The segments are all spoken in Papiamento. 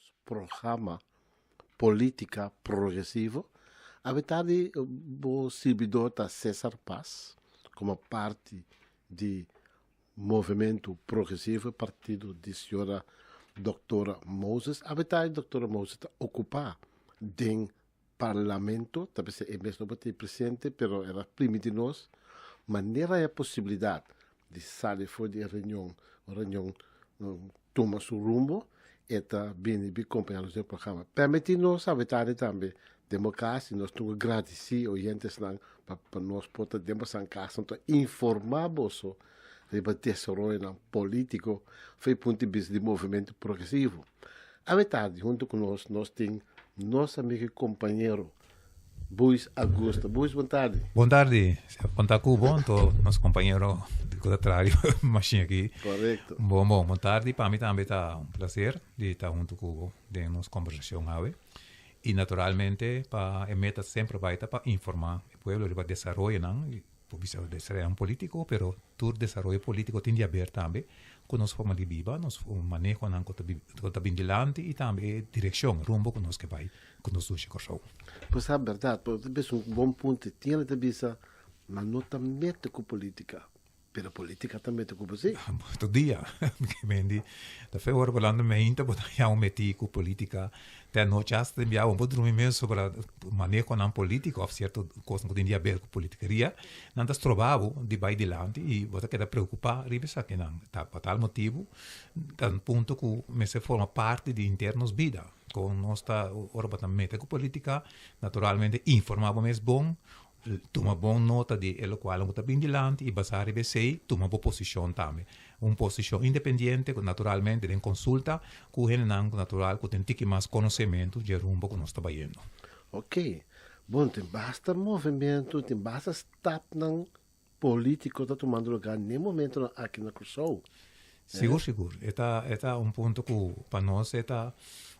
nos programa Politica Progresivo. Awe tardi bo sirbidor ta Cesar Paz, como parti di Movimento Progresivo, partido di señora Doctora Moses. Awe tardi Doctora Moses ta ocupa den Parlamento, ta bisa e mes no por tin presente, pero el a primiti nos manera e posibilidad di sali for di e reunion, un reunion tuma su rumbo, e ta bini bi compaña nos den programa. Permiti nos awe tardi tambe den bo cas y nos tin cu gradici oyentesnan pa nos por ta den boso cas nan ta informa boso riba desaroyonan politico for e punto di bista di Movimento Progresivo. Awe tardi hunto cu nos nos tin nos amigo y compañero Buis Augusto. Buis, bon tardi. Bon tardi. Bon ta cu bo, anto nos compañero cu ta traha riba machine aki. Correcto. Bon, bon, bon tardi. Pa mi tambe ta un placer di ta hunto cu bo den nos conversacion awe. Y naturalmente pa e meta semper bay ta pa informa e pueblo riba desaroyonan. Por bisa desaroyonan politico, pero tur desaroyo politico tin di haber tambe cu nos forma di biba, nos manehonan cu ta bin dilanti y tambe e direccion, rumbo cu nos ke bay cu nos dushi Corsou. Pues ta berdad, bo ta bisa un bon punto. Tin ta bisa, ma no ta mete cu politica. Pero politica ta mete cu bo si. Tur dia. Mendi, ta fe ora bo meinta bo ta yama meti cu politica. Te anochi hasta tin biaha bo por drumi mes sobra manehonan politico of cierto cosnan cu tin di haber cu politikeria. Nan ta stroba bo di bay dilanti y bo ta keda preocupa riba esakinan. Ta pa tal motibo ta un punto cu mester forma parti di henter nos bida. Con nos ta ora bo ta mete cu politica naturalmente informa bo mes bon. Tuma bon nota di e lokual ku ta bin dilanti i basá riba esei tuma bo posishon tambe. Un posishon independiente ku naturalmente den konsulta ku hendenan ku natural ku tin tiki mas konosementu dje rumbo ku nos ta bayendo. Ok. Bon, tin basta movementu, tin basta stapnan polítiko ta tumando lugá n'e momentonan aki na Kòrsou. Sigur, sigur. E ta, e ta un punto ku pa nos e ta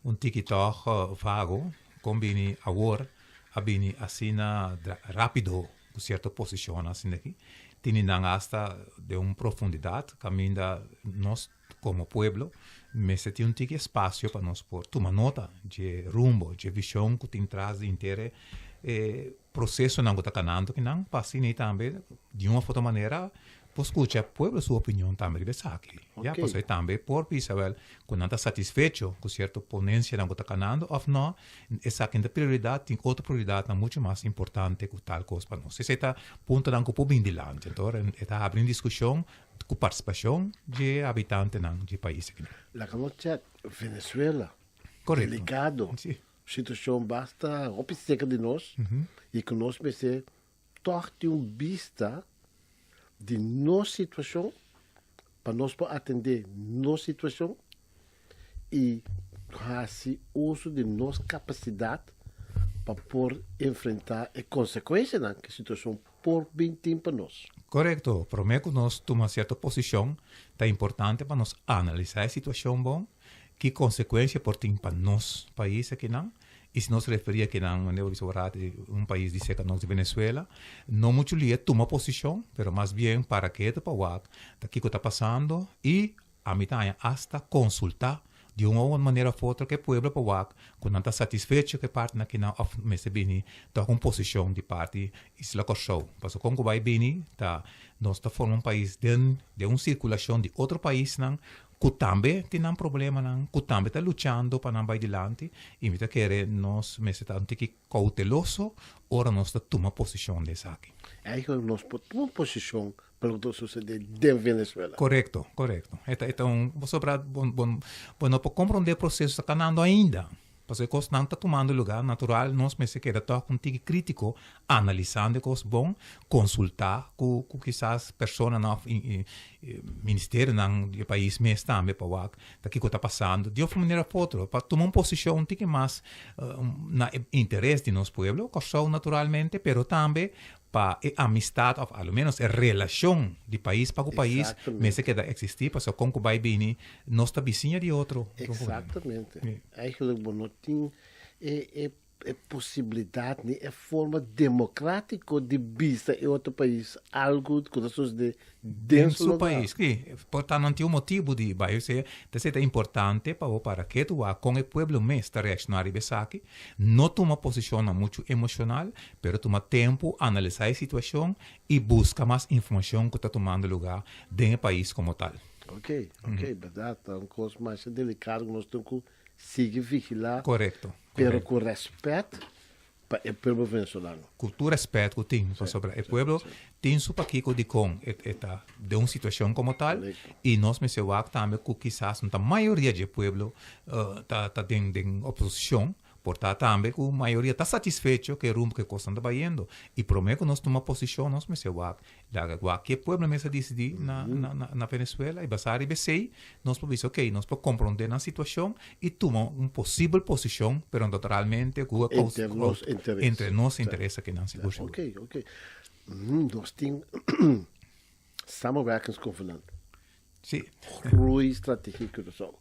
un tiki tòg vago kon bini awor a bini asina rapido ku sierto posishonnan asina aki. Tini nan asta den un profundidat kaminda nos komo pueblo mester tin un tiki espasio pa nos por tuma nota dje rumbo, dje vishon ku tin tras di henter e prosesonan ku ta kanando akinan pa asina tambe di un of otro manera por skucha pueblo su opinion tambe riba esaki. Ya, pasobra e tambe por bisa wel ku nan ta satisfecho ku sierto ponencianan ku ta kanando of no, esaki no ta prioridat, tin otro prioridatnan mucho mas importante ku tal kos pa nos. Esei ta puntonan ku por bin dilanti. Anto e ta habri un diskushon ku partisipashon dje habitantenan dje pais aki. Laga nos check Venezuela. Korekto. Delikado. Si. Situashon basta hopi serka di nos i ku nos mester tòg tin un bista di nos situashon pa nos por atendé nos situashon i hasi uso di nos kapasidat pa por enfrentá e konsekuensianan ku e situashon por bin tin pa nos. Korekto. Promé ku nos tuma sierto posishon, ta importante pa nos analisá e situashon bon, ki konsekuensia por tin pa nos pais akinan. I si nos referí akinan, manera bo bisa bo rato, di un pais di serka nos di Venezuela, no muchu lia tuma posishon, pero mas bien para ketu pa wak ta kiko ta pasando i ami ta haña asta konsultá di un o manera of otro ku e pueblo pa wak ku nan ta satisfecho ku e partinan akinan òf mester bini tòg un posishon di parti Isla Kòrsou. Pasobra kon ku bai bini ta nos ta forma un pais den den un sirkulashon di otro paisnan ku tambe tin nan problemanan, ku tambe ta luchando pa nan bai dilanti, i mi ta kere nos mester ta un tiki kouteloso ora nos ta tuma posishon den esaki. Eigenlijk nos por tuma posishon pa loke ta susedé den Venezuela. Korekto, korekto. E ta e ta un pasobra bo bo bo no por komprondé e proseso ta kanando ainda. Pasobra e kosnan ta tumando lugar natural, nos mester keda tòg un tiki krítiko, analisando e kos bon, konsultá ku ku kisas personanan òf ministerionan di e pais mes tambe pa wak ta kiko ta pasando. Di otro manera òf otro, pa tuma un posishon un tiki mas na e interes di nos pueblo, Kòrsou naturalmente, pero tambe pa e amistad of a lo menos e relacion di pais pa cu pais mester keda existi pasobra con cu bay bini nos ta bisiña di otro. Exactamente. Eigenlijk bo no tin e e. e posibilidat ni e forma demokratiko di bisa e otro pais algu ku ta sosodé den Den su su lugá. pais, sí. Por ta nan tin un motibu di bai. Osea, ta importante pa bo para ketu wak kon e pueblo mes ta reakshoná riba esaki. No tuma posishonnan muchu emoshonal, pero tuma tempu analisá e situashon i buska mas informashon ku ta tumando lugá den e pais komo tal. Ok, ok, bèrdat. Ta un kos masha delikado ku nos tin ku sigui vigilá. Korekto. Pero ku rèspèt pa e pueblo venezolano. Ku tur rèspèt ku tin, pasobra e pueblo tin su pakiko dikon e ta den un situashon komo tal i nos mester wak tambe ku kisas no ta mayoria dje pueblo ta den oposishon, por ta tambe ku mayoria ta satisfecho ku e rumbo ku e kosnan ta bayendo i promé ku nos tuma posishon nos mester wak Laga wak ke pueblo mes a disidí na na Venezuela i basá riba esei nos por bisa okey nos por komprondé nan situashon i tuma un posibel posishon pero naturalmente ku e Entre nos interes. Entre nos interes akinan sigur sigur. Okey okey nos tin samenwerkingsconvenant. Si. Groeistrategie Curaçao.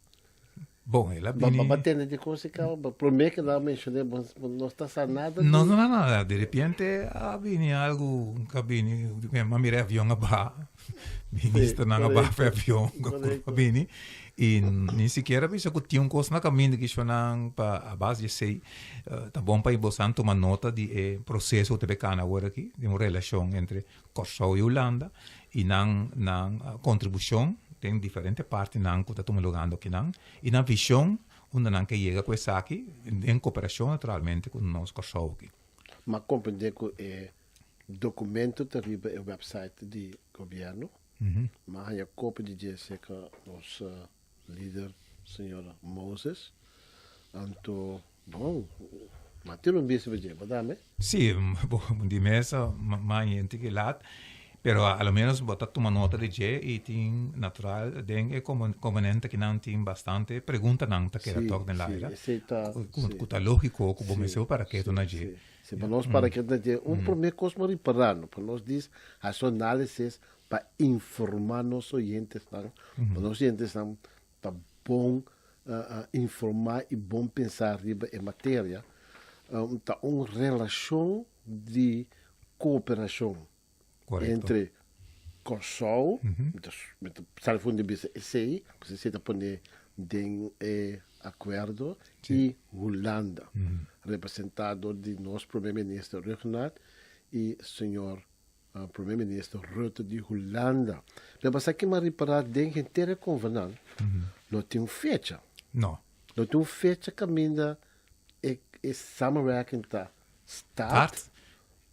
Bon, el a bini. Ba tende di kos kaba, ba promé ke nan menshoné, bo no ta sa nada di. No, no, no, de repente a bini algu ka bini, mi a mira e avion a baha, ministernan a baha for e avion, a bini, i ni sikiera bisa ku tin un kos na kaminda ki shonan pa a base di esei, ta bon pa bosan tuma nota di e proseso ku ta be kana awor aki, di un relashon entre Kòrsou i Hulanda i nan nan kontribushon den diferente partinan ku ta tuma lugando akinan i nan vishon unda nan ke yega ku esaki den koperashon naturalmente ku nos Kòrsou aki. M'a komprendé ku e dokumento ta riba e wèpsait di gobièrnu. M'a haña kopia di dje serka nos lider señor Moses. Anto Bon, ma tin un bisti pa dje, bo tambe? Sí, di mes ma hende ki lat, pero a lo menos bo ta tuma nota di dje i tin natural den e komponente ki nan tin bastante preguntanan ta keda tok den laira, ku ta lógiko ku bo mester para ketu na dje. Sí, pa nos para ketu na dje, un promé kos bo ripará no, pa nos dis hasi un análisis pa informá nos oyentesnan, pa nos oyentesnan Ta bon informá i bon pensá riba e materia. Ta un relashon di kooperashon entre Kòrsou, mi ta sali for di bisa esei, pasobra esei ta pone den e akuerdo, i Hulanda, representá dor di nos Prome Minister Rhuggenaath i señor Prome Minister Rutte di Hulanda. Lo pasa ki m'a ripara den henter e convenant no tin un fecha. No. No tin un fecha caminda e e samenwerking ta start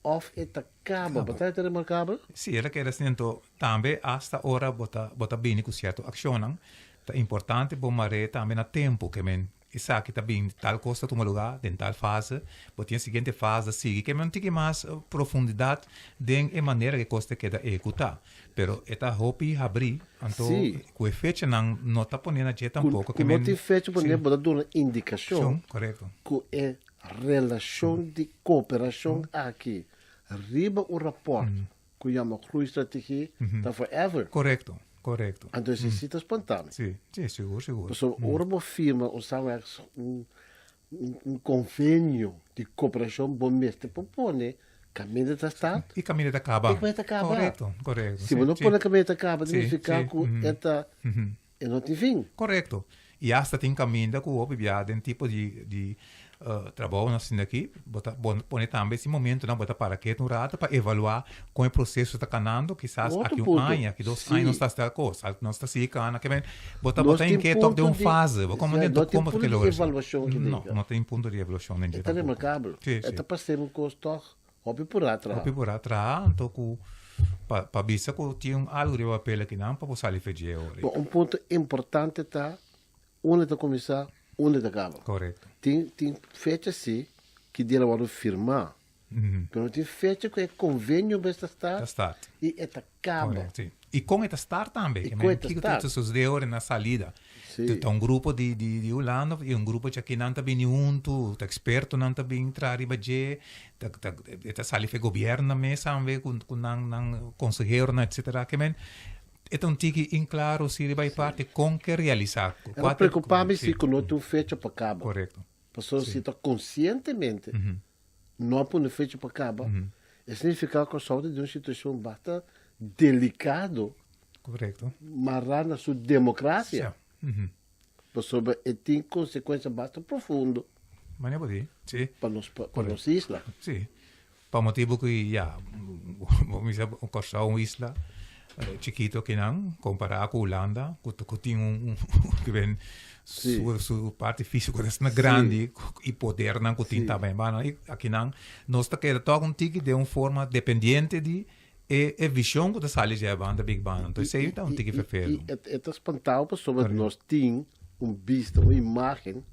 of e ta caba. Bo ta remarcabel? Si, e ta keda asina. Anto tambe hasta ora bo ta bo ta bini cu cierto accionnan ta importante bo mare tambe na tempo ke men Esaki ta bin tal kos ta tuma lugá den tal fase, bo tin e siguiente fase sigui ke men tiki mas profundidat den e manera ke kos ta keda ehekutá. Pero e ta hopi habrí, anto ku e fechanan no ta pone na dje tampoko ke men. Ku no tin fecha pone bo ta duna indikashon ku e relashon di kooperashon aki riba un rapòrt ku yama Groeistrategie ta forever. Korekto, korekto. Anto esei si ta spantá mi. Sí, sí, sigur, sigur. Pasobra ora bo firma un samenwerking, un un konvenio di kooperashon bo mester por pone kaminda ta start I kaminda ta kaba. I kaminda ta kaba. Korekto, korekto. Si bo no pone kaminda ta kaba ta nifiká ku e ta E no tin fin. Korekto. I asta tin kaminda ku hopi bia den tipo di di trabounan asina aki, bo ta pone tambe si momentunan bo ta para ketu un rato pa evaluá kon e proseso ta kanando, kisas aki un aña, aki dos aña nos ta hasi tal kos, nos ta sigui kana, ke men bo ta bo ta inke tok den un fase, bo komo den tok komo ta ke logra esei. No, no tin punto di evaluashon den dje tampoko. E ta remarkabel. E ta pas'é un kos tòg Hopi purá traha. Hopi purá traha, anto ku pa pa bisa ku tin un algu riba papel akinan pa bo sali fe dje ora. Bon, un punto importante ta unda ta kuminsá, unda ta kaba. Korekto. Tin tin fecha si ki dia lo wòrdu firmá, pero no tin fecha ku e konvenio mes ta start Ta start. i e ta kaba. Korekto, si. I kon e ta start tambe. I kon e ta Kiko start. ta sosodé ora na salida. Sí. Ta un grupo di di di Hulanda i un grupo djakinan ta bini huntu, ta ekspertonan ta bin traha riba dje, ta ta e ta sali for e gobièrnu mes tambe ku ku nan nan konseheronan etsetera. Ke men e ta un tiki inklaro si riba e parti kon ke realisá. E ta preokupá mi si ku no tin un fecha pa kaba. Korekto. Pasobra si ta konsientemente no a pone fecha pa kaba, e signifiká ku Kòrsou ta den un situashon basta delikado. Korekto. Mará na su demokrasia. Pasobra e tin konsekuensia basta profundo. Manera bo di, si. Pa nos, pa nos isla. Si. Pa motibu ku ya, bo misa Kòrsou un isla chikito kinan kompará ku Hulanda ku ku tin un ku ben su su parti físiko ta asina grandi i podernan ku tin tambe. Bano akinan nos ta keda tòg un tiki den un forma dependiente di e e vishon ku ta sali dje banda Big Bang. Anto esei ta un tiki ferfelu. I e ta spantau pasobra nos tin un bista, un imágen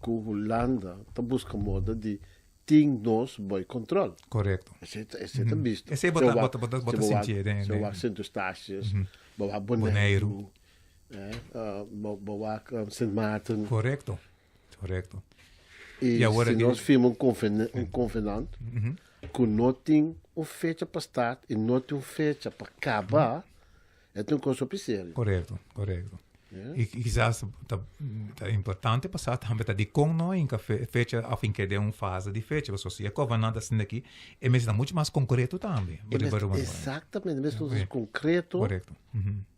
ku Hulanda ta buska moda di tin nos boy control. Correcto. Esei ta, esei ta bisto. Esei bo ta, bo ta, bo ta, bo ta sintié den, Se den. wak Sint Eustatius, bo wak Boneiru, eh, bo, bo wak Sint Maarten. Correcto, correcto. I I awor si aki- nos firma un conven, un convenant ku no tin un fecha pa start i no tin un fecha pa kaba, E ta un kos hopi serio. Korekto, korekto. I kisas ta ta importante pa sa tambe ta dikon no hinka fecha òf hinka den un fase di fecha, pasobra si e kòvanant asina aki e mester ta muchu mas konkreto tambe. E mester, eksaktamente, e mester ta konkreto. Korekto.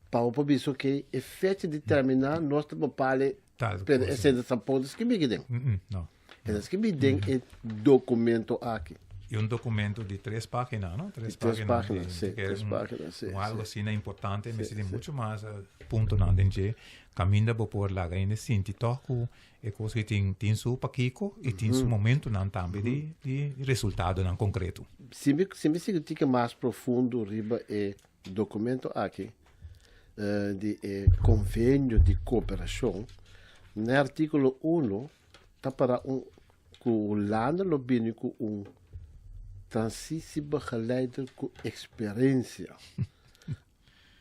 Pa bo por bisa oke e fecha di terminá nos ta por pale, Tal pero cosa. esei ta tampoco ta skibi aki den. No. E ta skibi den e documento aki. E un documento di tres pagina, no? Tres tres pagina, di, sí, tres un, pagina, sí. Un algo asina importante, sí, sí. mucho mas puntonan den dje. Caminda bo por laga hende sinti toch ku e kos ki tin, tin su pakiko i tin su momentonan tambe di, di resultadonan konkreto. Si mi, si mi sigui tika mas profundo riba e documento aki, di e convenio di cooperacion, na artículo 1 ta para un ku Hulanda lo bini ku un transitiebegeleider ku eksperensia.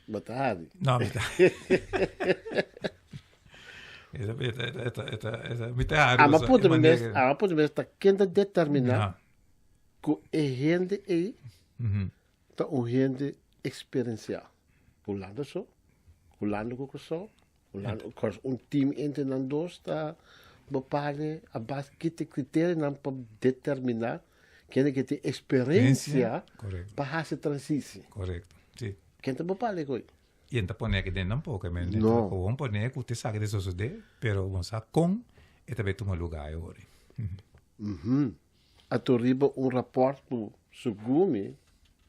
Bo ta hari? No, mi ta. Mi ta hari. Ama punto mi mes, ama punto mi mes ta ken ta determina ku e hende ei ta un hende eksperensiá. Hulanda so, Hulanda ku Kòrsou, Hulanda ku Kòrsou. Un team entre nan dos ta bepale a base ki ta e kriterionan pa determiná kende ke tin eksperensia pa hasi transisi. Korekto, si. Ken ta bepale koe? I e ta pone aki den tampoco, men e No. ta gewoon pone ku te sa ki ta sosodé, pero bo sa kon e ta bai tuma lugá e ora. Ato riba un raport ku segun mi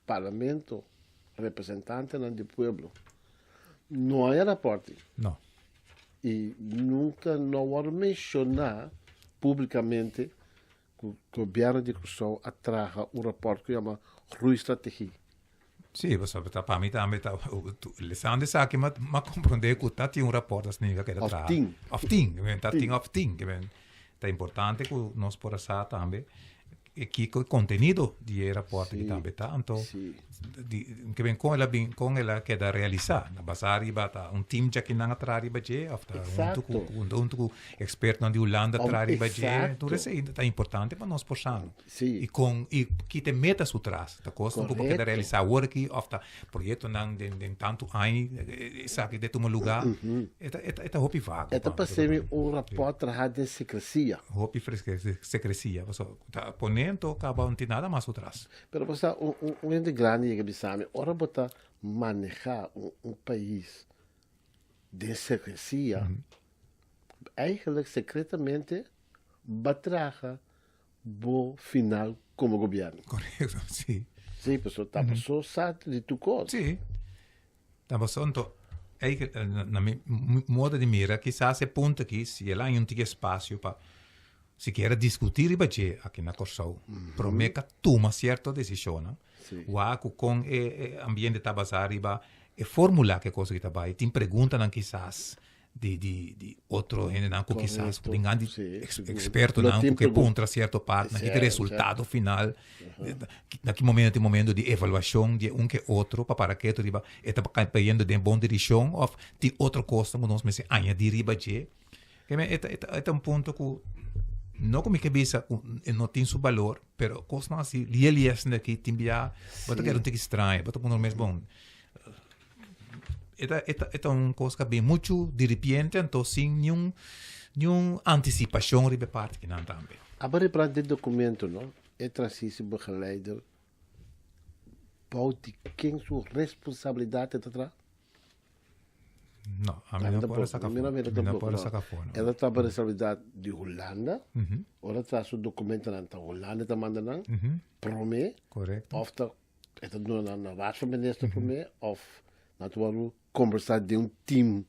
Parlamento, representantenan di pueblo, no a e raport ei. No. I nunka no a wòrdu menshoná públikamente ku gobièrnu di Kòrsou a traha un raport ku yama Groeistrategie. Sí, pasobra ta pa mi tambe ta lesando esaki m'a m'a komprondé ku ta tin un raport asina ku a keda Òf traha. tin. Òf tin, ta tin òf tin. Ta importante ku nos por a sa tambe e kiko e kontenido di e raport aki tambe ta. Anto di ke ben kon el a bin kon el a keda realisá. Na basá riba ta un tim djakinan a traha riba dje òf ta huntu ku huntu ku ekspertonan di Hulanda a traha riba dje. Tur esei ta importante pa nos por sa. Sí. I kon i ki ta e meta su tras. Ta kosnan ku bo keda realisá awor aki òf ta proyektonan den den tantu aña esaki ta tuma lugá. E ta e ta hopi vago. E ta parse mi un rapòrt trahá den sekresia. Hopi sekresia. Pasobra ta pone anto kaba no tin nada mas su tras. Pero bo sa un un hende grandi yega bisa mi ora bo ta manehá un un pais den sekresia eigenlijk sekretamente bo a traha bo final como gobierno. Correcto, sí. Sí, pasobra ta paso sa di tur cos. Sí, ta paso anto eigenlijk na mi modo di mira kisas e punto aki si el haña un tiki espacio pa sikiera discuti riba dje aki na Kòrsou prome ka tuma cierto decisionnan wak ku kon e ambiente ta basa riba e formula ku e kos aki ta bai tin preguntanan kisas di di di otro hendenan ku kisas ku tin gan di ekspertonan ku ke puntra sierto partnan ki ta resultado final na ki momento tin momento di evaluashon di e un ke otro pa para ketu riba e ta bayendo den bon direkshon òf tin otro kosnan ku nos mester añadi riba dje e ta e ta un punto ku no ku mi ke bisa ku e no tin su balor pero kosnan asi lie lie asin'aki tin bia bo ta keda un tiki straño bo ta puntra bo mes bon E ta, e ta, e ta un kos ku a bin muchu diripiente, anto sin niun Niun antisipashon riba e parti kinan tambe. Aba repará den dokumento no, e transitiebegeleider bou di ken su responsabilidat e ta traha? No, ami no por a saka Mi afó. no mira Mi no tampoco, por a no. saka afó, no. E ta traha pa responsabilidat di Hulanda, ora traha su dokumentonan ta Hulanda ta manda nan promé, Korekto. òf ta e ta duna nan na Raad van Minister promé, òf nan ta wòrdu kombersá den un team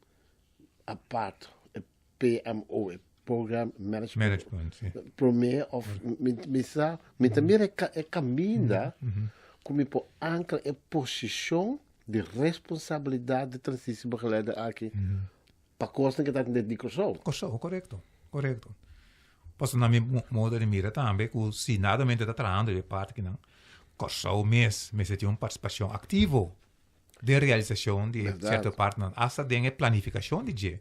apart, e PMO, e Program Management. Management, si. Promé of mi, mi sa, mi ta mira e, ka, e kaminda ku mi por ankra e posishon di responsabilidat di transitiebegeleider aki pa kosnan ku ta den di Kòrsou. Kòrsou, korekto, korekto. Pasobra na mi modo di mira tambe ku si nada mente ta trahando e parti kinan, Kòrsou mes mester tin un partisipashon aktivo den realisashon di sierto partinan, asta den e planifikashon di dje,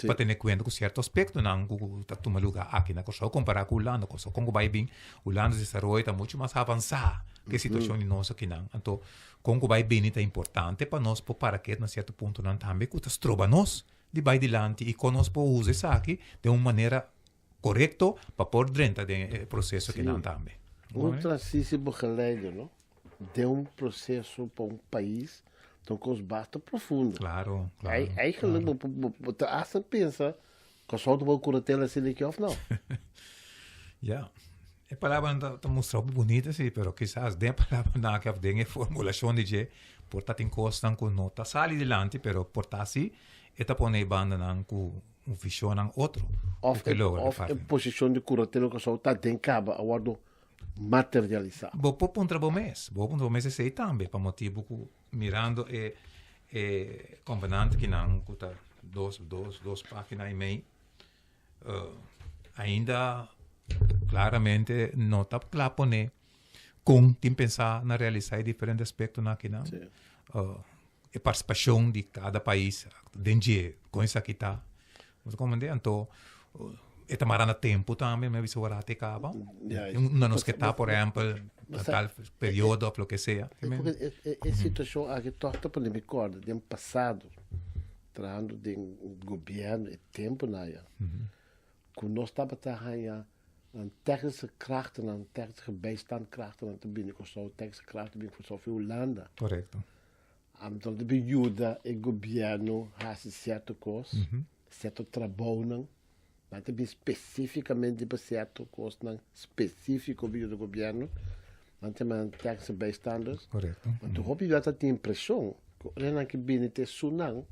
pa tene kuenta ku sierto aspektonan ku ta tuma lugá aki na Kòrsou kompará ku Hulanda. Kòrsou kon ku bai bin, Hulanda su desaroyo ta muchu mas avansá ku e situashon di nos akinan. Anto kon ku bai bini ta importante pa nos por para ketu na sierto puntonan tambe ku ta stroba nos di bai dilanti i kon nos por usa esaki den un manera korekto pa por drenta den e proseso akinan tambe. Un transitiebegeleider, no? Den un proseso pa un pais ta un kos basta profundo. Claro, claro. Eigenlijk bo, bo, bo ta hasta pensa Kòrsou ta por kuratela asina aki òf no. Ja. E palabranan ta, ta mustra hopi bunita si, pero kisas den e palabranan aki òf den e formulashon di dje por ta tin kosnan ku no ta sali dilanti, pero por ta si e ta pone e bandanan ku un vishonnan otro. Òf e, òf e posishon di kuratela Kòrsou ta den kaba a wòrdu materialisá. Bo por puntra bo mes, bo por puntra bo mes esei tambe, pa motibu ku mirando e e konvenant kinan ku ta dos dos dos página i mei, ainda klaramente no ta kla pone kon tin pensá na realisá e diferente aspektonan akinan. E partisipashon di kada pais den dje, kon esaki ta. Bo ta komprendé? Anto e ta mara na tempu tambe, mi a bisa ora te kaba. Unda nos ke ta, por ehèmpel, na tal periodo òf loke sea. Porque e situashon aki tòg ta pone mi kòrda den pasado, trahando den gobièrnu e tempunan aya, ku nos tabata haña nan technische krachtennan, technische bijstandkrachtennan ta bini Kòrsou, technische kracht ta bini Kòrsou for Hulanda. Korekto. Anto ta bin yuda e gobièrnu hasi sierto kos, sierto trabounan. Nan ta bin spesífikamente pa sierto kosnan spesífiko pa yuda gobièrnu. Nan ta yama nan technische bijstanders. Korekto. Anto hopi bia ta tin impreshon ku ora nan ke bini te esunnan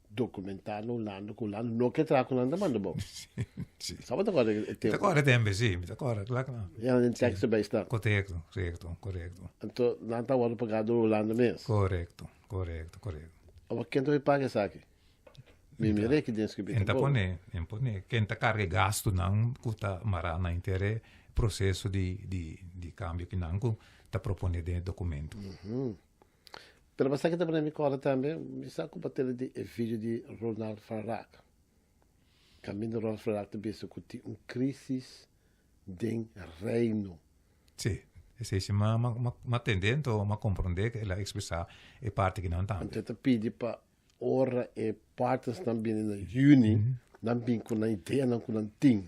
Documentá na Hulanda ku Hulanda no ke traha ku nan ta manda bo. Sí. Sa bo ta kòrda e Mi ta tempu? kòrda e tempu, sí, mi ta kòrda, kla kla. Ya nan teksto bij staan. Korekto, korekto, korekto. Anto nan ta wòrdu pagá dor Hulanda mes. Korekto, korekto, korekto. Awor ken ta bai paga esaki? Mi mira aki den skibí En ta tampoco. pone, en pone. Ken ta karga e gastunan ku ta mará na henter e proseso di di di kambio kinan ku ta proponé den e dokumento. Pero bo sa ke ta pone mi kòrda tambe? Mi sa ku bo tene di e video di Ronald van Raak. Kaminda Ronald van Raak ta bisa ku tin un krisis den Reino. Sí, esei si m'a m'a tende anto m'a komprondé ku el a ekspresá e parti kinan tambe. Anto e ta pidi pa ora e partnersnan bini na yüni, nan bin ku nan ideanan ku nan tin.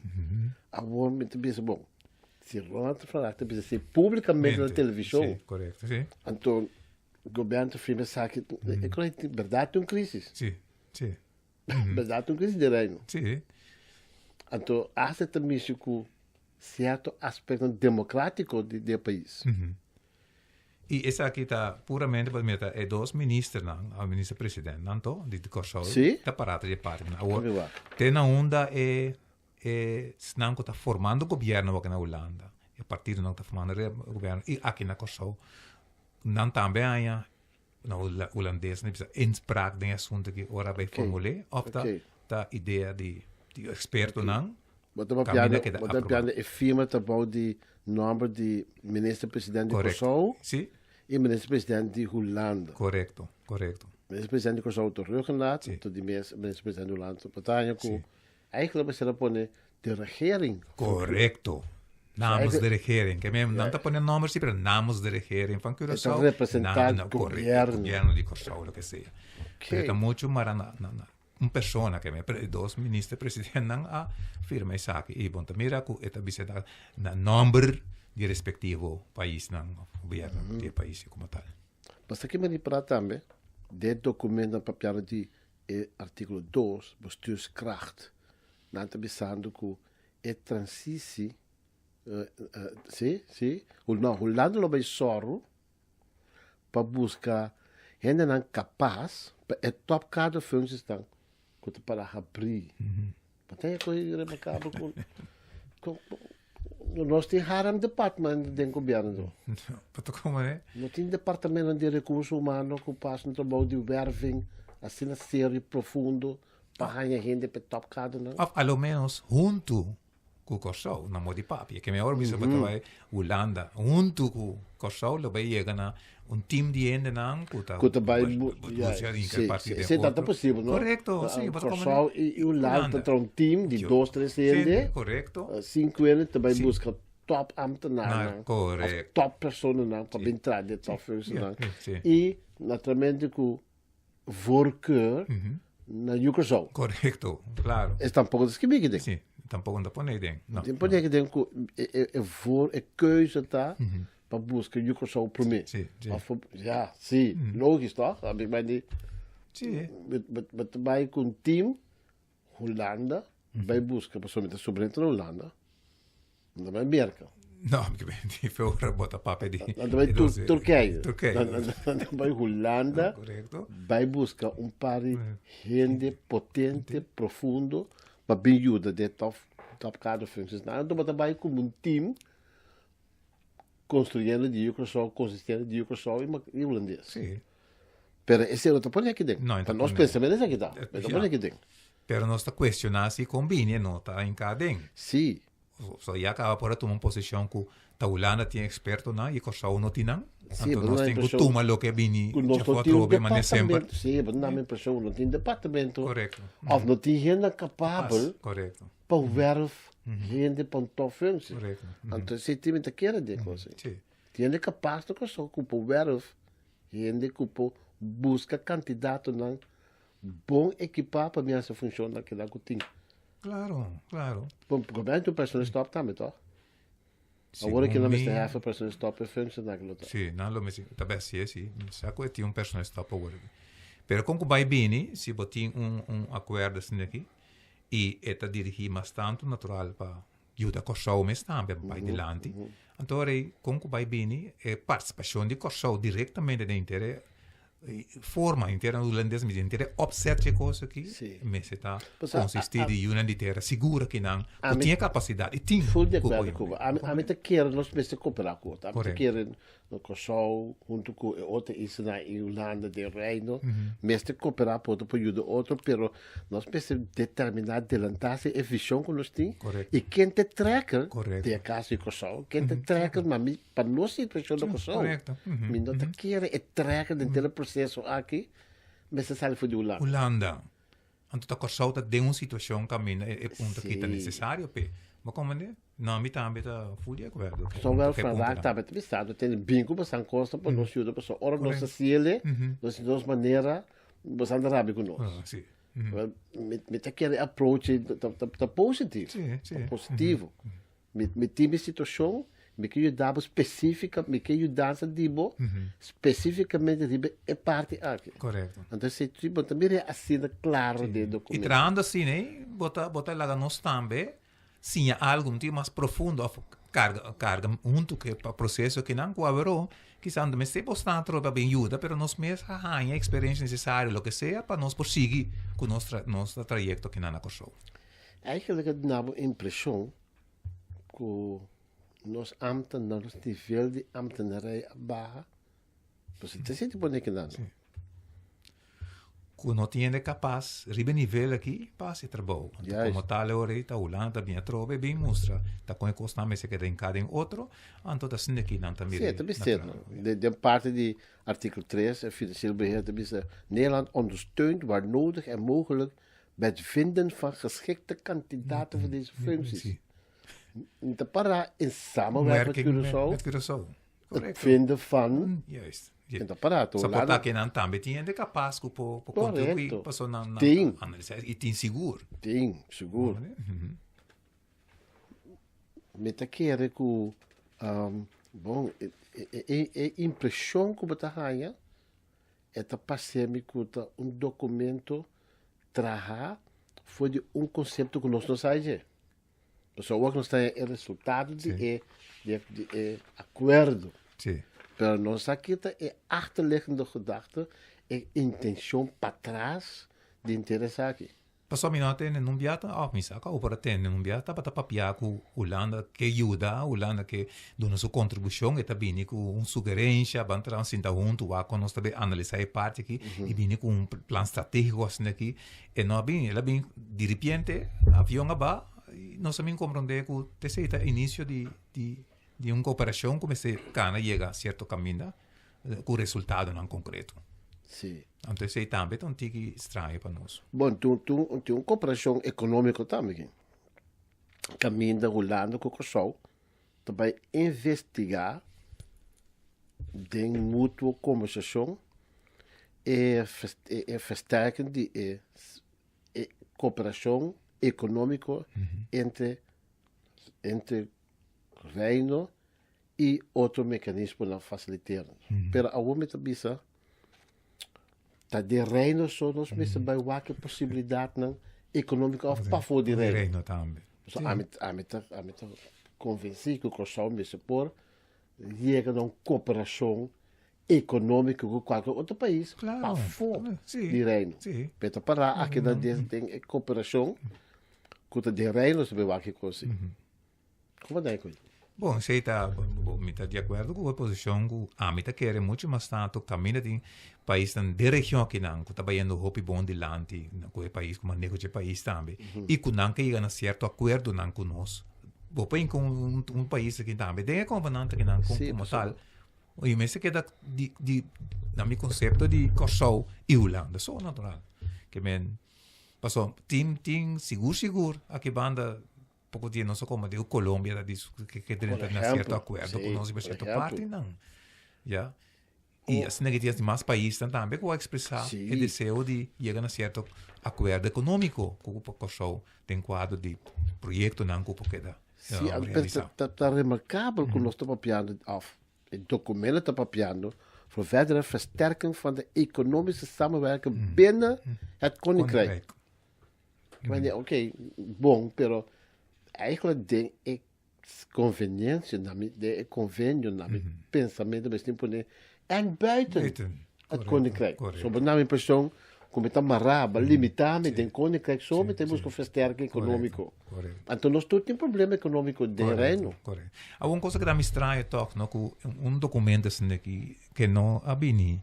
Awor mi ta bisa, bon, si Ronald van Raak ta bisa esei públikamente na televishon, Sí, korekto, sí. anto gobièrnu ta firma esaki, e kos ei bèrdat tin un krísis. Sí, sí. Bèrdat tin un krísis den Reino. Sí. Anto asta ta mishi ku sierto aspektonan demokrátiko di e pais. I esaki ta puramente pa mira e dos ministernan, a minister presidentnan to di Kòrsou Sí. ta pará ta di e partinan. Awor Oké, wak. te na unda e e esnan ku ta formando gobièrnu awor aki na Hulanda, e partidonan ku ta formando gobièrnu i aki na Kòrsou, nan tambe haña na hulandes nan bisa inspraak den e asuntu aki ora bai formul'é òf ta ta idea di di ekspertonan Bo ta papiando bo ta papiando e firma ta bou di nòmber di minister president di Kòrsou i minister president di Hulanda. Korekto, korekto. Minister president di Kòrsou ta Rhuggenaath, anto di mes minister president di Hulanda. Bo ta haña ku Eigenlijk mester a pone de regering. Correcto. Namens de regering. Ke men nan ta pone nomber si, pero namens de regering van Curaçao. E ta representa na, gobierno. Gobierno di Curaçao, lo que sea. Okay. Pero ta mucho mara na, na, na. un persona ke men dos minister presidentnan a firma esaki i bon ta mira ku e ta bisa na nomber di respektivo paisnan of gobierno di e pais komo tal. Basta ke mi ripara tambe den dokumentonan papiando di e artíkulo dos, bestuurskracht, nan ta bisando ku e transisi, si, si, no, Hulanda lo bai sòru pa buska hendenan kapas pa e top kaderfuncties-nan ku ta para habrí. Pa ta e koe remarkabel ku nos tin harem department den gobierno. Pa ta komo e? No tin departamento di recurso humano ku pas un trabou di werving asina serio i profundo pa haña hende pa e top kadernan. Of a lo menos huntu ku Kòrsou na modi papia. Ke mi awor bisa bo ta bai Hulanda huntu ku Kòrsou lo bai yega na un team di hendenan ku ta Ku ta bai ya si si esei ta posibel no? Korekto si bo ta komprende. Kòrsou i Hulanda ta traha un team di dos tres hende. Korekto. Sinku hende ta bai buska top ambtenarnan of top personanan pa bin traha den top functionan i naturalmente ku voorkeur na yu Kòrsou. Korekto, klaro. Es tampoko ta skibi aki den. Si, tampoko no ta pone den. No. Tin pone aki den ku e voor, e keuze ta pa buska yu Kòrsou promé. Si, si. Of, ja, si, logis tòg? Ami mei di. Si. Bo ta bai ku un team Hulanda, bai buska, pasobra mi ta sobrento na Hulanda. No ta bai Merka. No, mi ke di fe ora bo ta papia di. Nan ta bai Turkije. Turkije. Nan ta bai Hulanda. Korekto. Bai buska un par di hende potente, profundo, pa bin yuda den top, top kaderfuncties. Nan anto bo ta bai komo un team construyendo di yu Kòrsou, konsistiendo di yu Kòrsou i hulandes. Si. Pero esei no ta pone aki den. No, e Pa ta nos pone. pensamiento esaki ta. E ta pone aki den. Pero nos ta cuestiona si conbini e no ta hinca aden. Si. So ya caba por a tuma un posicion cu ta Hulanda tin expertonan y Corsou no tin nan. Si, Anto pero nos na tin cu impresion tuma loke bini cu nos dje no for tin un atrobe mane semper. departamento. Si, pero na mi impresion cu no tin departamento. Correcto. Of no tin hende capabel Pas, correcto. pa werf hende pa un top functie. Correcto. Anto esey tin mi ta kere den cos ey. Si. Tin hende capaz na Corsou cu por werf hende cu por busca candidatonan bon equipá pa mi hasi funcionnan keda cu tin. Claro, claro. Bon, gobierno tin un personal stop tambe, toch? Awor aki nan mester hefa personal stop e functionnan cu lo ta. Si, nan lo mester, ta bes si, si. Sa cu e tin un personal stop awor aki. Pero con cu bay bini, si bo tin un, un acuerdo asina aki, y e ta dirigi mas tanto natural pa yuda Kòrsou mes tambe bai dilanti. Anto ora ei kon ku bai bini e partisipashon di Kòrsou direktamente den henter e forma, henter e hulandes mes, henter e opzet dje kos aki mester ta konsistí di yunan di tera sigur akinan ku tin e kapasidat i tin Ful di akuerdo ku bo. Ami ta kere nos mester koperá ku otro. Ami ta kere na Kòrsou huntu ku e otro islanan i Hulanda den Reino mester koperá pa otro pa yuda otro pero nos mester determiná delantá si e vishon ku nos tin i ken ta e trekker den e kaso di Kòrsou ken ta e trekker ma mi pa nos situashon na Kòrsou mi no ta kere e trekker den e proseso aki mester sali for di Hulanda. Hulanda. Anto ta Kòrsou ta den un situashon kaminda e punto aki ta nesesario p'e. Bo komprende? No, mi tambe ta ful di akuerdo ku Zowel e Van puntonan. Raak tambe ta bisa, no tene bin ku bosan kosa pa nos yuda pasobra ora nos ta hasiel nos tin nos manera, bosan ta rabia ku nos. Ah, si. Mi mi ta kere approach ei ta ta ta positief. Si, si. Ta positivo. Mi mi tin mi situashon, mi ke yuda bo spesifika, mi ke yudansa di bo spesifikamente riba e parti aki. Korekto. Anto si bo ta mira asina klaro den e I dokumento. trahando asina ei, bo ta bo ta laga nos tambe siña algu un tiki mas profundo of karga karga huntu ku e proseso kinan ku aweró kisas no mester bo sta atrobe pa bin yuda pero nos mes a haña eksperensia nesesario loke sea pa nos por sigui ku nos nos trayekto kinan na Kòrsou. Eigenlijk a duna bo impreshon ku nos ambtenar, nos nivel di ambtenarij a baha. Pues ta sinti pone kinan. Sí. Ku no tin hende kapas riba e nivel aki pa hasi e trabou. Anto komo tal e ora ei ta Hulanda ta bin atrobe bin mustra ta kon e kosnan mester keda hinká den otro, anto ta sinti aki nan ta mira Sí, ta bisa no. Den parti di artíkulo tres e Financieel Beheer ta bisa, Nederland ondersteunt waar nodig en mogelijk bij het vinden van geschikte kandidaten voor deze functies. Ta para in samenwerking met Curaçao. Met Curaçao. Het vinden van Juist. E ta pará Sa por ta ke nan tambe tin hende kapas ku por por kontribuí paso nan nan Tin. analisá i tin sigur. Tin, sigur. Mi ta kere ku bon e e e impreshon ku bo ta haña e ta parse mi ku ta un dokumento trahá for di un konsepto ku nos no sa dje. Pasobra awor nos ta e resultado di e di e akuerdo. Sí. Pero nos sa kita e achterliggende gedachte, e intenshon patras di henter esaki. Pasobra mi no a tende nun bia ta, òf mi sa ku por a tende nun bia tabata papia ku Hulanda ke yuda, Hulanda ke duna su kontribushon, e ta bini ku un sugerensha, ban traha sinta huntu wak kon nos ta bay analisá e parti aki i bini ku un plan stratégiko asina aki. E no a bin, el a bin diripiente, avion a ba, i nos a bin komprondé ku esei ta inisio di di di un koperashon ku mester kana yega sierto kaminda ku resultadonan konkreto. Sí. Anto esei tambe ta un tiki straño pa nos. Bon, tin tin tin un koperashon ekonómiko tambe aki. Kaminda Hulanda ku Kòrsou ta bai investigá den mutuo kombersashon e e versterking di e e koperashon ekonómiko entre entre Reino i otro mekanismonan fasiliterende. Pero awor mi ta bisa ta den Reino so nos mester bai wak e posibilidatnan ekonómiko òf pafó di Reino. Reino tambe. So ami ami ta ami ta konvensí ku Kòrsou mester por yega na un koperashon ekonómiko ku kualke otro pais pafó di Reino. Pero ta pará aki na den e koperashon ku ta den Reino nos ta bai wak e kos ei. Como ta cu? Bon, esey ta, mi ta di acuerdo cu bo posicion cu ami ta kere mucho mas tanto caminda tin paisnan den region akinan cu ta bayendo hopi bon dilanti cu e pais, cu maneho dje pais tambe y cu nan ke yega na cierto acuerdonan cu nos. Bo por hinca un pais aki tambe den e convenant akinan como tal y mester keda di, di, na mi concepto di Corsou y Hulanda so natural. Ke men, paso tin, tin sigur sigur aki banda Poko dia nos a koma di Colombia ta dis ke ke drenta na sierto akuerdo ku nos riba sierto partinan. Ya. I asina ke tin mas paisnan tambe ku a ekspresá e deseo di yega na sierto akuerdo ekonómiko ku por Kòrsou den kuadro di proyektonan ku por keda realisá. Sí, ta remarkabel ku nos ta papiando òf e dokumento ta papiando voor verdere versterking van de economische samenwerking binnen het Koninkrijk. Wanneer, oké, bon, pero eigenlijk den e conveniencia, na mi, den e convenio, na mi pensamento, mi pone en buiten Buiten. het Correcto, koninkrijk. correcto. So, na mi impresión, ku mi ta mará, ba limitá mi den koninkrijk, so mi ta busca versterking económico. Correcto. Anto nos tur tin problema económico den Correcto, reino. correcto. Algun cosa ku ta mi straño toch, no, ku un documento asina aki ke no a bini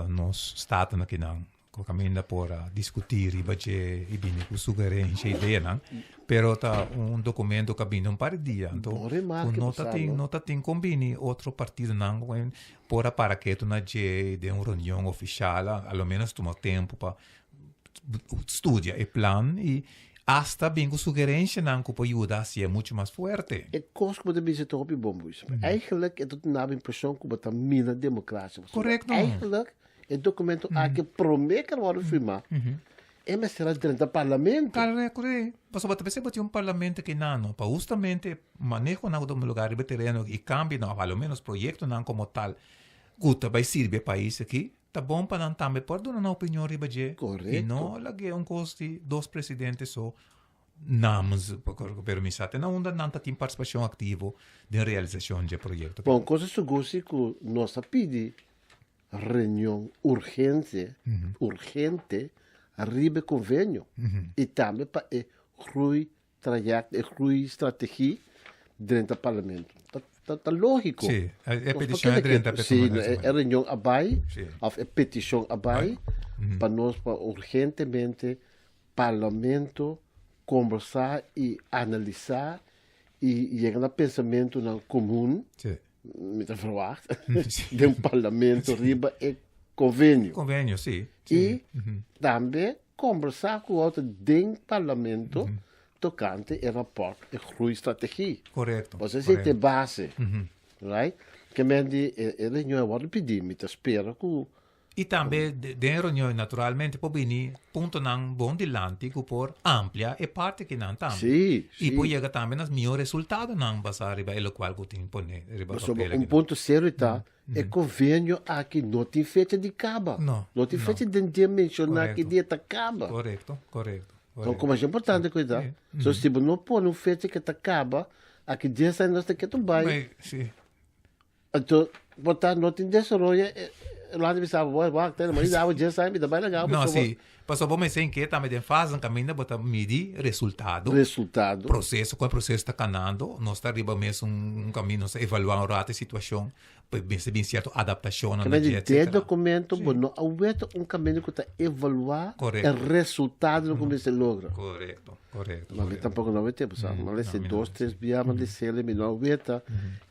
nos staten akinan Ku kaminda por a diskutí riba dje i bini ku sugerensha, ideanan, pero ta un dokumento ku a bini un par di dia, anto Bon remarke ku no ta pasá, tin no? no ta tin kon bini otro partidonan ku por a para ketu na dje den un reunion ofishal, a lo menos tuma tempu pa studia e plan i asta bin ku sugerenshanan ku por yuda hasié muchu mas fuerte. E kos ku bo ta bisa ta hopi bon, Luis. Eigenlijk e ta duna bo impreshon ku bo ta mina demokrasia. Pasobra Korekto. Eigenlijk E documento aki prome ke a wòrdu firmá, e mester a drenta parlamento. Kare, kore. Pasobra ta mester bo tin un parlamento aki nan, no? Pa hustamente manehonan ku ta tuma lugar riba e tereno i kambionan òf alomenos proyektonan komo tal ku ta bai sirbi e pais aki, ta bon pa nan tambe por duna nan opinion riba dje. Korekto. I no lag'é un kos di dos presidente so namens, pero mi sa te na unda nan ta tin partisipashon aktivo den realisashon dje proyekto. Bon, kos a sigur si ku nos a pidi reunion urgente, urgente riba e convenio y tambe pa e groei traject, e groei strategie drenta parlamento. Ta, ta, ta logico. Sí, e Nos peticion por e drenta keda Sí, pe e, e reunion a bai, Sí. of e peticion a bai, pa nos pa urgentemente parlamento conversa y analisa y yega na pensamentonan comun. Sí. Mi ta verwacht den parlamento riba e convenio. Convenio, sí. Y tambe conversa cu otro den parlamento tocante e rapport e groeistrategie. Correcto. Bo esey ta e base. Right? Ke men di e reunion a wòrdu pidí, mi ta spera ku. I tambe den e reunion naturalmente por bini puntonan bon dilanti ku por amplia e parti akinan tambe. Sí, I sí. por yega tambe na mihó resultadonan basá riba e lokual ku tin pone riba Pasobra papel un akinan. punto serio ta, e konvenio aki no tin fecha di kaba. No, No tin no. fecha den dia menshoná ki Korekto. dia ta kaba. Korekto, korekto, Então, korekto. como é importante cuidar. Sí. So, si bo no pone un fecha que ta caba, aki 10 años nos ta ketu bai. Bai, sí. Anto, por ta no tin desaroyo, Rolando bisa, bo wak, tene, mas awe 10 años, mi ta bai laga, No, pasobra sí. Pasobra bo mester inke tambe den fase kaminda bo ta midi resultado. Resultado. Proseso, kon e proseso ta kanando. Nos ta riba mes un kaminda, nos ta evaluá un rato e situashon. Pues mester bin cierto adaptacionnan Kende dje, di etcétera. documento bo no a weta un caminda cu ta evalua e Correcto. resultado cu mester logra. Correcto, correcto, Ma mi correcto. tampoco no a weta, pasobra mi a lesa no, mi no dos, a tres bia, mi a lesele, mi no a weta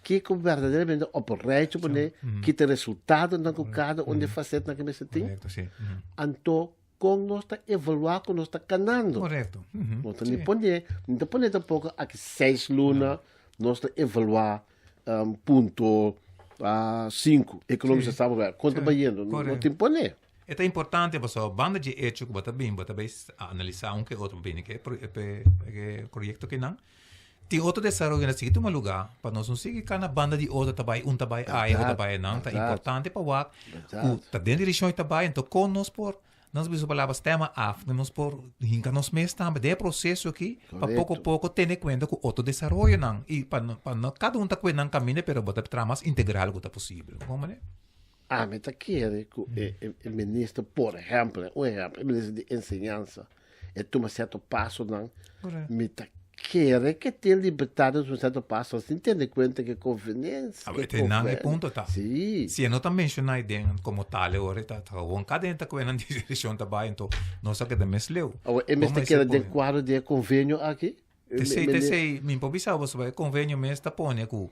kico berdaderamente op een rijtje pone, ki ta e resultadonan cu cada un di e facetnan cu mester tin. Correcto, si. Anto con nos ta evalua cu nos ta canando. Correcto. No ta ni pone, ni ta pone tampoco aki seis luna nos ta evalua punto sinku, economische samenwerking, kon ta bayendo, no tin pone. E ta importante pasobra banda dje echo ku bo ta bin, bo ta bay analisá un ke otro bini ke e proyekto kinan. Tin otro desaroyo na sigui tuma lugá pa nos no sigui kana banda di otro ta bai un ta bai aya otro ta bai anan. Ta importante pa wak ku ta den direkshon e ta bai anto kon nos por Nos bisa palabra stema af, nos por hinka nos mes tambe den e proceso aki pa poko poko tene kuenta ku otro desaroyonan i pa no pa no kada un ta kue nan kaminda pero bo ta traha mas integral ku ta posibel. Bo komprende? Ami ta kere ku e e minister por ehempel, un ehempel, e minister di enseñansa e tuma sierto pasonan, mi ta kere ke tin libertad di tuma sierto pasonan sin tene kuenta ke konveniencia. Awe te nan e punto ta. Si. Si e no ta menshoná e den komo tal e ora e ta gewoon kada hende ta kohe nan direkshon ta bai enton nos a keda mes leu. Awe e mester keda den kuadro di e konvenio aki? Tesei tesei mi por bisa bo soba e konvenio mes ta pone ku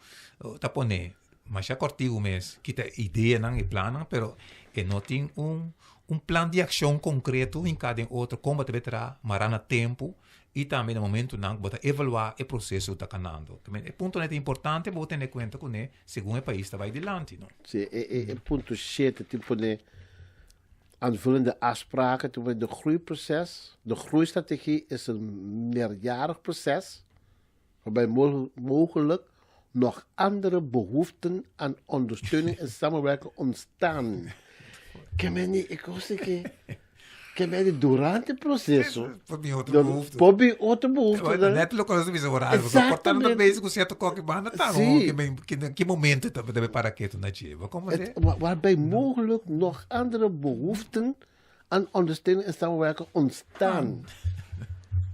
ta pone masha kòrtigu mes kita e ideanan e plannan pero e no tin un un plan di akshon konkreto hinká den otro kon bo ta traha mará na tempu i tambe na momentunan ku bo ta evaluá e proseso ku ta kanando. E puntonan ta importante bo tene kuenta kuné segun e pais ta bai dilanti no. Si e punto shete tin pone Aanvullende afspraken te de groeiproces. De groeistrategie is een meerjarig proces waarbij mogelijk nog andere behoeften aan ondersteuning en samenwerking ontstaan. Ke meni, ik was ik ke meni durante proceso. Por bin otro behoefte. Por bin otro behoefte. Net lo cosa bisa orar. Exactamente. Portanto, bezig ku cierto koki banda ta. Sí. Ki ki momento ta debe para ketu na djeba. Como Het, waarbij mogelijk nog andere behoeften aan ondersteuning en samenwerking ontstaan.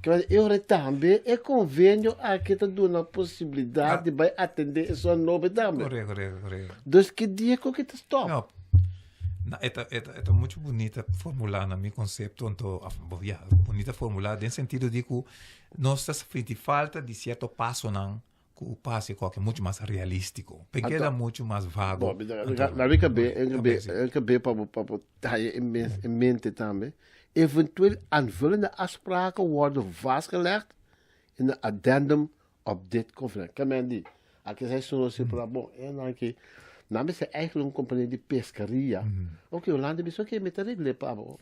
Kijk, eu tambe e convenio aki ta duna posibilidad di bai atende esun nobe tambe. Correcto, correcto, correcto. Dus ki dia ku ki ta stop? No. Na, e ta, e ta, e ta mucho bunita formulá na mi concepto, anto, of, bo, ja, bunita formulá den sentido di ku nos ta sinti falta di cierto pasonan ku pasa koke mucho mas realístico. Pe keda mucho mas vago. Bo, na mi kabe, en kabe, en kabe pa bo, pa bo haya in in mente tambe. Eventueel aanvullende afspraken worden vastgelegd in de addendum op dit convenant. Ke men di, aki sai sono simpel, bon, en aki, nan mester eigenlijk un compania di pescaria. Ok, Holanda bisa, ok, mi ta regle pa bo.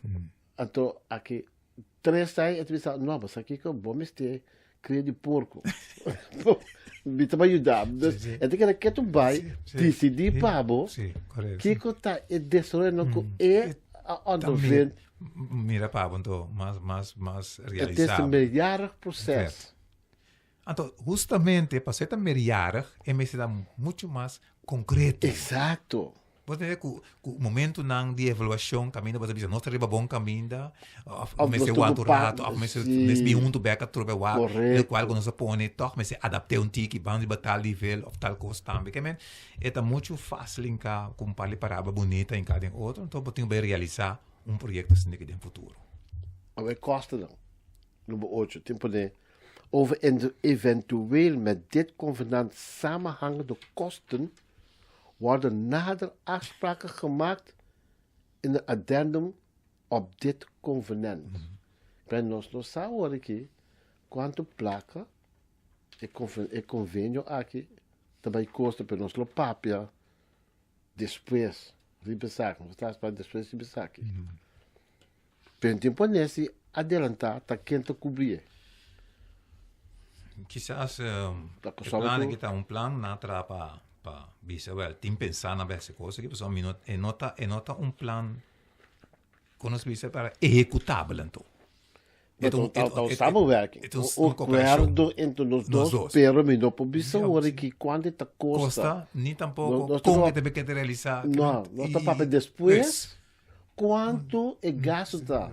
Anto, aki, tres ai, e ta bisa, no, bo sa kiko, bo mester kria di porco. Mi ta bai yuda. Dus, e ta keda ketu bai, disidí pa bo, kiko ta e desaroyonan ku e a ondervind. Mira pa bo, anto, mas, mas, mas Het is een realisabel. meerjarig proces. Anto, hustamente, pasobra e ta meerjarig, e mester ta muchu mas concreto. Exacto. Bo ta tende ku ku momentunan di evaluashon kaminda bo ta bisa nos ta riba bon kaminda òf Òf mester nos ta wak un ocupa, rato òf mester sí. mester bin huntu bek atrobe wak Correcto. lokual ku nos a pone tòg mester adapt'é un tiki ban riba tal nivel òf tal kos tambe. Ke men e ta muchu fásil hinká ku un par di palabra bunita hinká den otro anto bo tin ku bai realisá un proyekto asina den futuro. Awor e kostonan, number ocho, tin pone Over eventueel met dit convenant samenhangende kosten worden nader afspraken gemaakt in een addendum op dit convenant. Mm -hmm. Ben nos no sa awor aki cuanto placa e, e convenio aki ta bay costa, pero nos lo papia. Despues riba esaki, nos ta afspraak despues riba esaki. Pero tin pone si adelantá ta ken ta kubrié. Kisas e plan aki ta un plan nan a traha pa pa bisa wèl tin pensá na bes e kos aki pasobra mi no e no ta e no ta un plan ku nos bisa para ehecutabel anto. E ta un samenwerking, un akuerdo entre nos dos, pero mi no por bisa ora ki kuantu ta kosta. Ni tampoko kon e ta keda realisá. No, nos ta papia despues kuantu e gastu ta.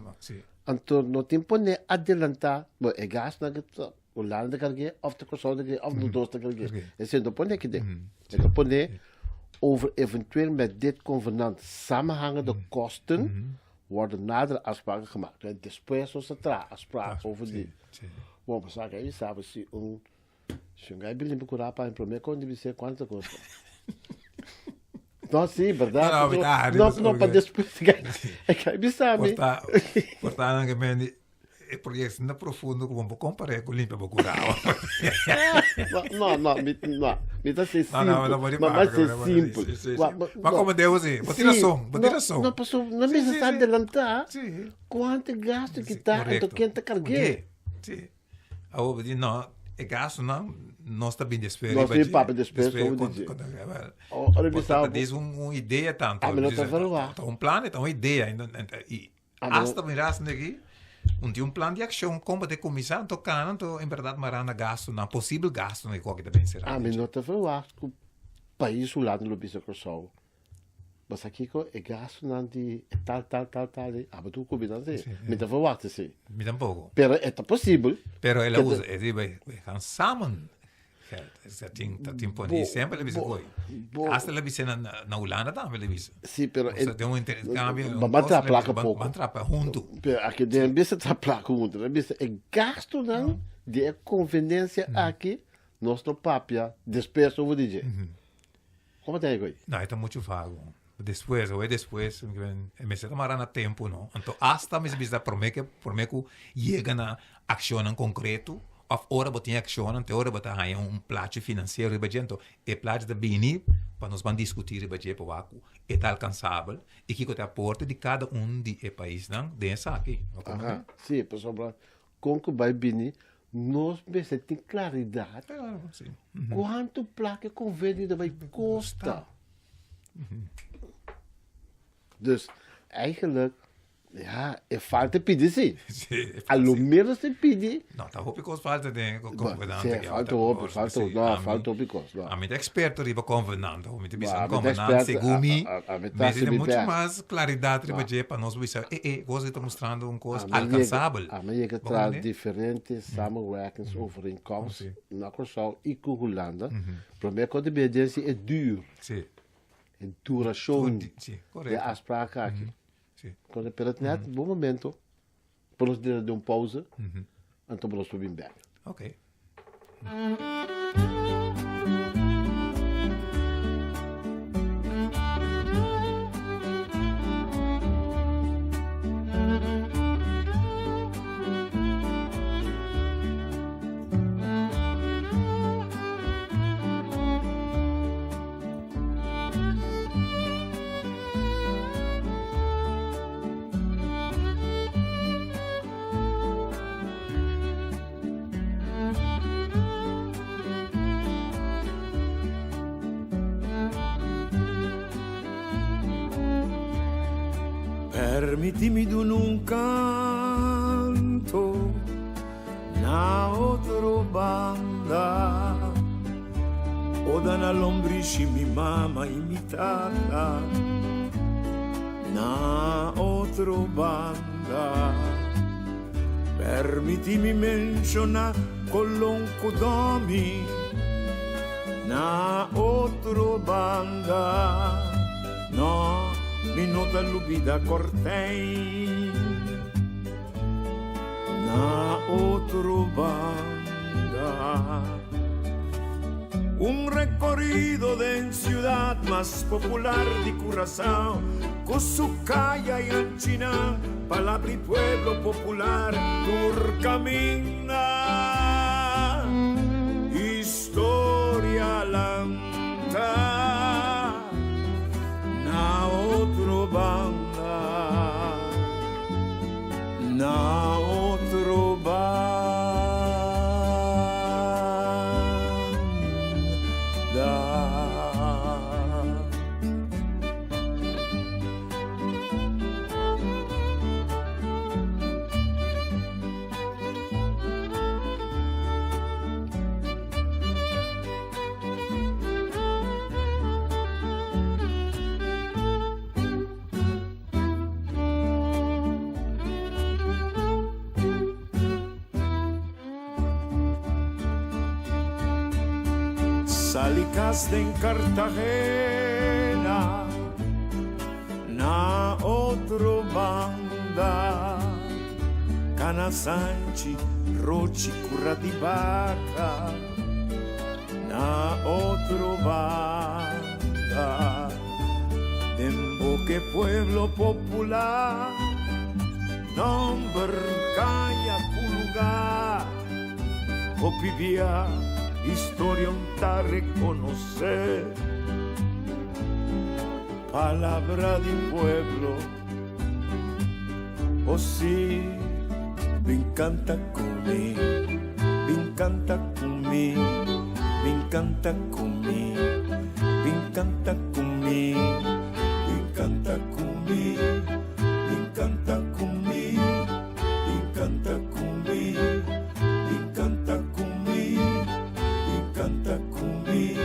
Anto no tin pone adelantá, bo e gastunan ku ta Hulanda ta karg'é òf ta Kòrsou ta karg'é òf nos dos ta karg'é. Esei no pone akiden. E ta pone over eventueel met dit convenant samenhangende kosten worden nadere afspraken gemaakt. En despues nos ta traha afspraak over di. Bon, pasobra aki sabi si un si un gai bin limpi kura pa mi prome kon di bis'é kuantu ta kosta. No, si, berdad. No, no, No, no, pa despues e gai bisa mi. Por ta nan ke men E proyecto asina profundo ku bo no por kompar'é ku limpia bo kurao. No, no, mi, no, mi ta ser No, no, simpel. no por di Ma papia, mas ser no por di- simpel. sí, sí, Wa- sí. ma- Ma no. como debo sí, bo tin Sí, razón, bo tin no, razón. No, paso, no Sí, mester sí, sa sí. adelantá Sí. kuantu gasto Sí, ki ta, anto correcto. ken ta karg'é. Sí. Awor bo di no, e gastonan nos ta bin despues Nos riba bin dje. papia despues Despues over di kon- dje. kon- wel, O- ora por bisa ta bo- dis un, un idea tanto. Ah, mi no ta Dis, verwacht. Ta un plan, ta un idea. I Hasta mira asina aki, un tin un plan di akshon kon bo ta kuminsá anto kana anto en bèrdat mará na gastunan, posibel gastunan ku aki ta bin será. Ami no ta verwagt ku pais Hulanda lo bisa Kòrsou, Basa kiko e gastunan di e tal tal tal tal ei, abo tur kubi nan si. Mi ta verwagt esei. Mi tampoko. Pero e ta posibel. Pero el a usa, e di we gaan samen geld. Ta tin, ta tin pone. Semper el a bisa koi. Hasta el a bisa na, na Hulanda tambe el a bisa. Sí, pero O sea, un intercambio. Ban ban traha plaka poko. Ban traha huntu. Pero aki den bisa traha plaka huntu. Den bisa e gastunan di e konveniencia aki nos lo papia despues over di dje. Komo ta e koi? No, e ta muchu vago. Despues, oe despues, e mester ta mara na tempu, no? Anto hasta mester bisa prome ke, prome ku yega na akshonnan konkreto, òf ora bo tin akshonnan, te ora bo ta haña un plachi finansiero riba dje, anto e plachi ta bini pa nos ban diskutí riba dje pa wak ku e ta alkansabel i kiko ta e aporte di kada un di e paisnan den esaki. Aha, si, pasobra kon ku bai bini nos mester tin klaridat kuantu plaka e konvenio ta bai kosta. Dus eigenlijk, ja, e falta pidi si. A lo menos e pidi. No, ta hopi kos falta den e convenant. Si, falta hopi, falta, no, falta hopi kos. No. Ami ta experto riba convenant, mi ta bisa un convenant segun mi, mester tin mucho mas claridad riba dje pa nos bisa, e, e, kos ta mustrando un kos alcansabel. Ami yega traha diferente samenwerkingsovereenkomst na Kòrsou i ku Hulanda. Promé kos di bia si e duur. Si. E durashon Si, di korekto. afspraak aki. Si. Kon pero het net bon momento pa nos duna di un pauze, anto pa nos por bin bek. Ok. Permití mi duna un canto na otro banda. Oda na lombrishi mi mama y mi tata na otro banda. Permití mi menciona Colon cu Domi na otro banda. No, mi no ta lubida Cortijn na otro banda. Un recorrido den ciudad mas popular di Curaçao cu su caya y anchina palabra y pueblo popular tur caminda historia lanta. Sali kas den Cartagena Na otro banda Kana Sanchi Rochi Cura di Baca Na otro banda Den boke pueblo popular Nomber kaya ku lugar Hopi bia historia un ta reconoce Palabra di pueblo Oh si Bin canta cu mi Bin canta cu mi Bin canta cu mi Bin canta cu mi Bin canta cu mi Bin canta cu mi Bin canta cu mi Bin canta cu mi Bin canta cu mi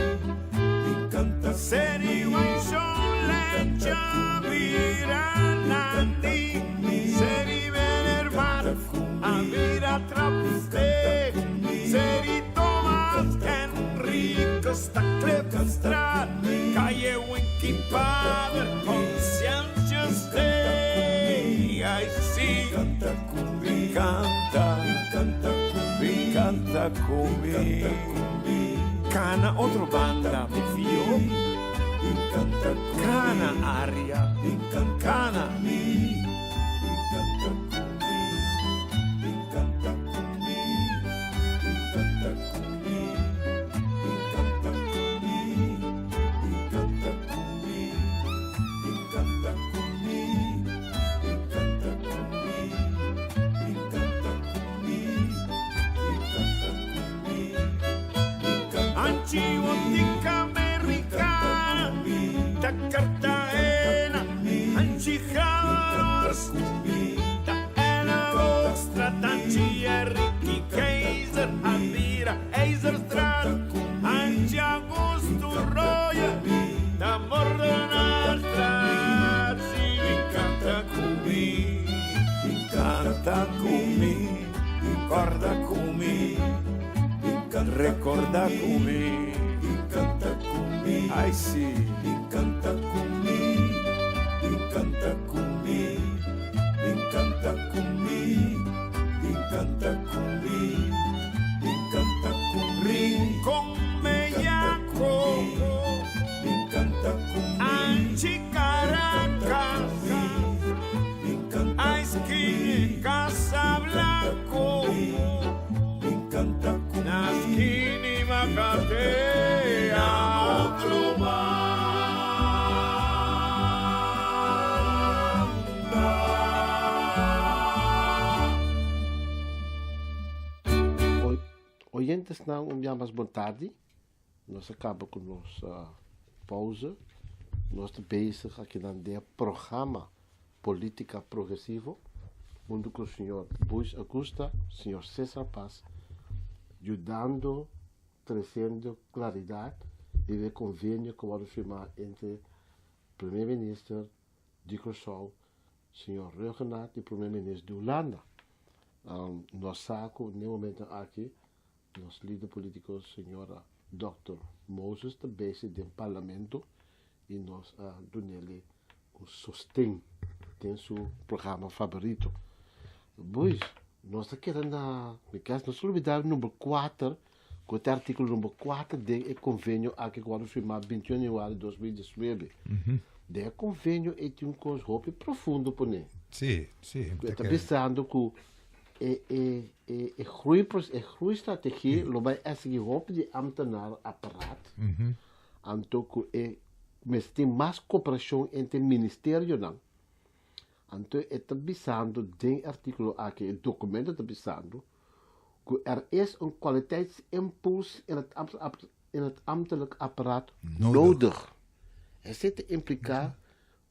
Bin canta Seri Wanshon Lencha Bira Nandi Seri Venervat A bira Trapsteeg Seri Thomas Henricus Ta Klipstraat Calle Winky Pader Conscientious Day Ay si Bin canta Bin canta cu mi Cana otro banda mi fio Cana aria Cana. Anchi Botica Americana Ta Cartagena Anchi House Ta Ella Anchi Ricky Keizer Adira Eizerstraat Anchi Augusto Roya Ta Mordenaarstraat Si bin canta cu mi Canta cu mi Corda cu mi Recorda cu mi Canta cu mi Ay si Canta cu mi Canta cu mi Canta cu mi Canta cu mi Canta cu mi Rincon Bellaco Anchi Caracas Esquina Casablanco Na Skinny Macatea Otro banda. Oyentesnan un bia mas bon tardi. Nos a kaba ku nos pausa. Nos ta bezig akinan den e programa Politica Progresivo huntu ku señor Buis Augusta, señor Cesar Paz, yudando treciendo claridad riba e convenio ku wòrdu firmá entre Primer Minister di Kòrsou, señor Rhuggenaath i Primer Minister di Hulanda. Nos sa ku n'e momento aki nos lider politico señora Dòkter Moses ta bezi den Parlamento y nos a dunele un sosten den su programa favorito. Boys, nos ta keda na, mi cas nos olbida number 4, cu ta articulo number 4 den e convenio aki cu worde firma 21 januari 2019. Den e convenio e tin un cos hopi profundo pone. Sí, sí. Cu e ta bisando cu E e e e groei e groeistrategie lo bai exigi hopi di ambtenaar apparaat. Anto ku e mester tin mas koperashon entre ministerionan. Anto e ta bisando den e artíkulo aki, e dokumento ta bisando ku er is un kwaliteitsimpuls in het in het ambtelijk apparaat nodig. Esei ta impliká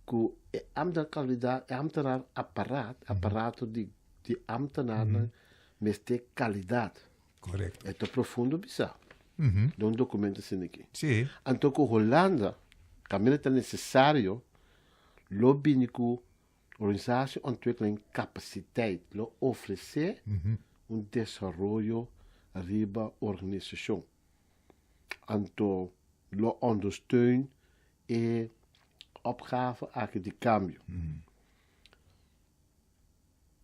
ku e ambtenaar, e ambtenaar aparaat, aparato di di ambtenaarnan mester kalidat. Korekto. E ta profundo bisa. Den un dokumento asina aki. Sí. Anto ku Hulanda kaminda ta nesesario lo bini ku Organisatie Ontwikkeling Capaciteit lo ofresé un desaroyo riba organisashon. Anto lo ondersteun e opgave aki di kambio.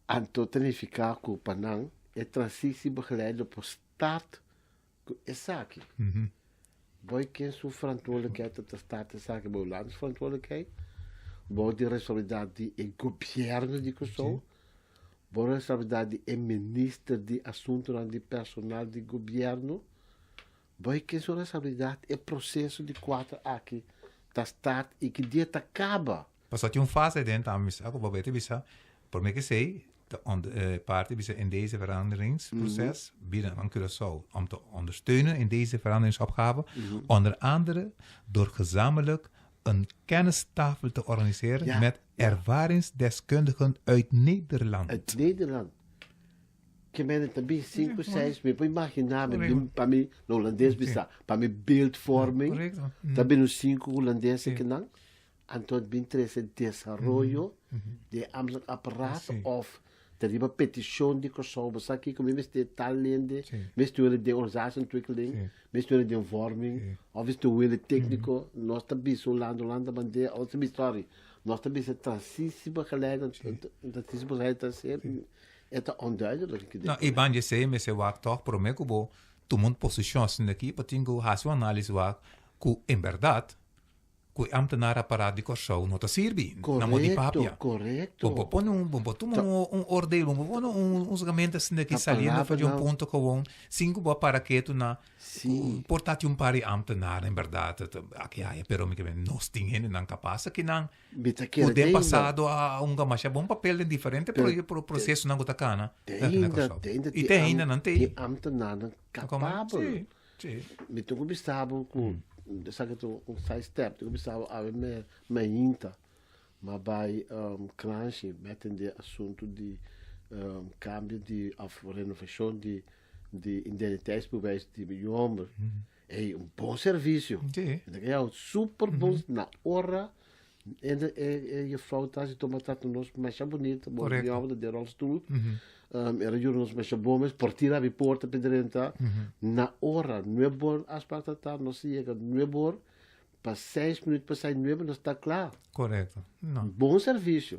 Anto ta nifiká ku pa nan e transitiebegeleider por start ku esaki. Boy ken su verantwoordelijkheid ta start esaki? Bo landsverantwoordelijkheid, bo di responsabilidat di e gobièrnu di Kòrsou, bo responsabilidat di e minister di asuntunan di personal di gobièrnu. Bo ken su responsabilidat e proseso di kuater aki ta start i ki dia ta kaba? Pasobra tin un fase den tambe mi sa ku bo bete bisa prome ke esei ta parti bisa in deze veranderingsproces bieden aan Curaçao om te ondersteunen in deze veranderingsopgave onder andere door gezamenlijk een kennistafel te organiseren met ervaringsdeskundigen uit Nederland. Uit Nederland. Ke menen ta bin sinku seis mi por imaginá mi bin pa mi na hulandes bisa pa mi beeldvorming ta bin un sinku hulandes kinan anto bin trese desaroyo di e ambtelijk apparaat of ta riba petishon di Kòrsou bo sa kiko mi mester tal hende mester wele den organisatieontwikkeling mester wele den vorming of mester wele tékniko nos ta bisa Hulanda Hulanda mand'é of sorry nos ta bisa transitiebegeleiding transitiebegeleiding ta ser E ta onduidelijk ki No, i ban dje mester wak tòg promé ku bo tuma un posishon asin aki, bo tin ku hasi un anális wak ku en bèrdat ku e ámtenar aparaat di Kòrsou no ta sirbi na modo di papia. Korekto, Bo por pone un, bo por tuma un oordeel, bo por pone un huzgamento asin aki saliendo for di un punto kowon sin ku bo a para ketu na por ta tin un par di ámtenar en bèrdat aki aya, pero mi ke nos tin hendenan kapas akinan. Mi ta kere Ku den te ainda. pasado a hunga masha bon papel den diferente Pero proye- pro- prosesonan ku ta kana te na ainda, Kòrsou. te ainda I tin te am, ainda nan tin tei. ambtenarnan Como? kapabel. Sí, sí. Mi tin ku bisa bo ku esaki ta un side step, tin ku bisa bo awe me mainta m'a bai Kranshi mi atendé asuntu di kambio di òf renovashon di di identiteitsbewijs di mi yu hòmber. Ey, un bon servicio. Sí. En dan jou super bon na ora. En de, e, e juffrouw ta si toma tatu nos masha bonito, bo Correcto. mi de rolstoel. Era juro nos masha bon mes, portira bi porta pe drenta. Na ora, nueve or afspraak ta ta, nos llega nueve or, pa seis minuut pa seis nueve nos ta klaar. Correcto. No. Bon servicio.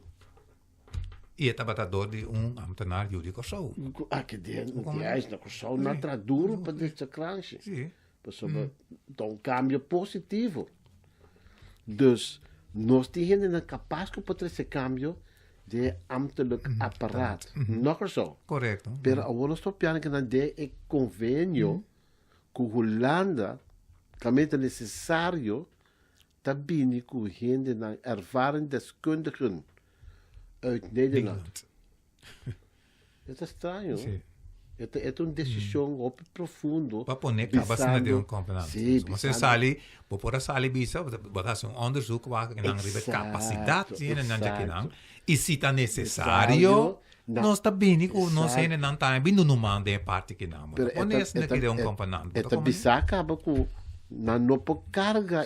I e tabata dor di un ambtenaar yu di Kòrsou. Aki den di ijs na Kòrsou nan traha duru pa drecha kranshi. Pasobra ta un kambio positivo. Dus nos tin hendenan kapas ku por trese kambio den e ambtelijk aparaat na Kòrsou. Pero awor nos ta piana ku nan den e konvenio ku Hulanda kaminda ta nesesario ta bini ku hendenan ervaren deskundigen uit Nederland. E ta straño. Sí. E ta, e ta un desishon hopi profundo. Pa pone kabas na den un komponent. Sí, Bo se sali, bo por a sali bisa, bo ta hasi un onderzoek wak nan riba e kapasidat di hendenan djaki nan. I si ta nesesario, nos ta bini ku nos hendenan tambe bin duna un man den e parti kinan. Bo ta pone esaki den un komponent. E ta bisa kaba ku nan no por karga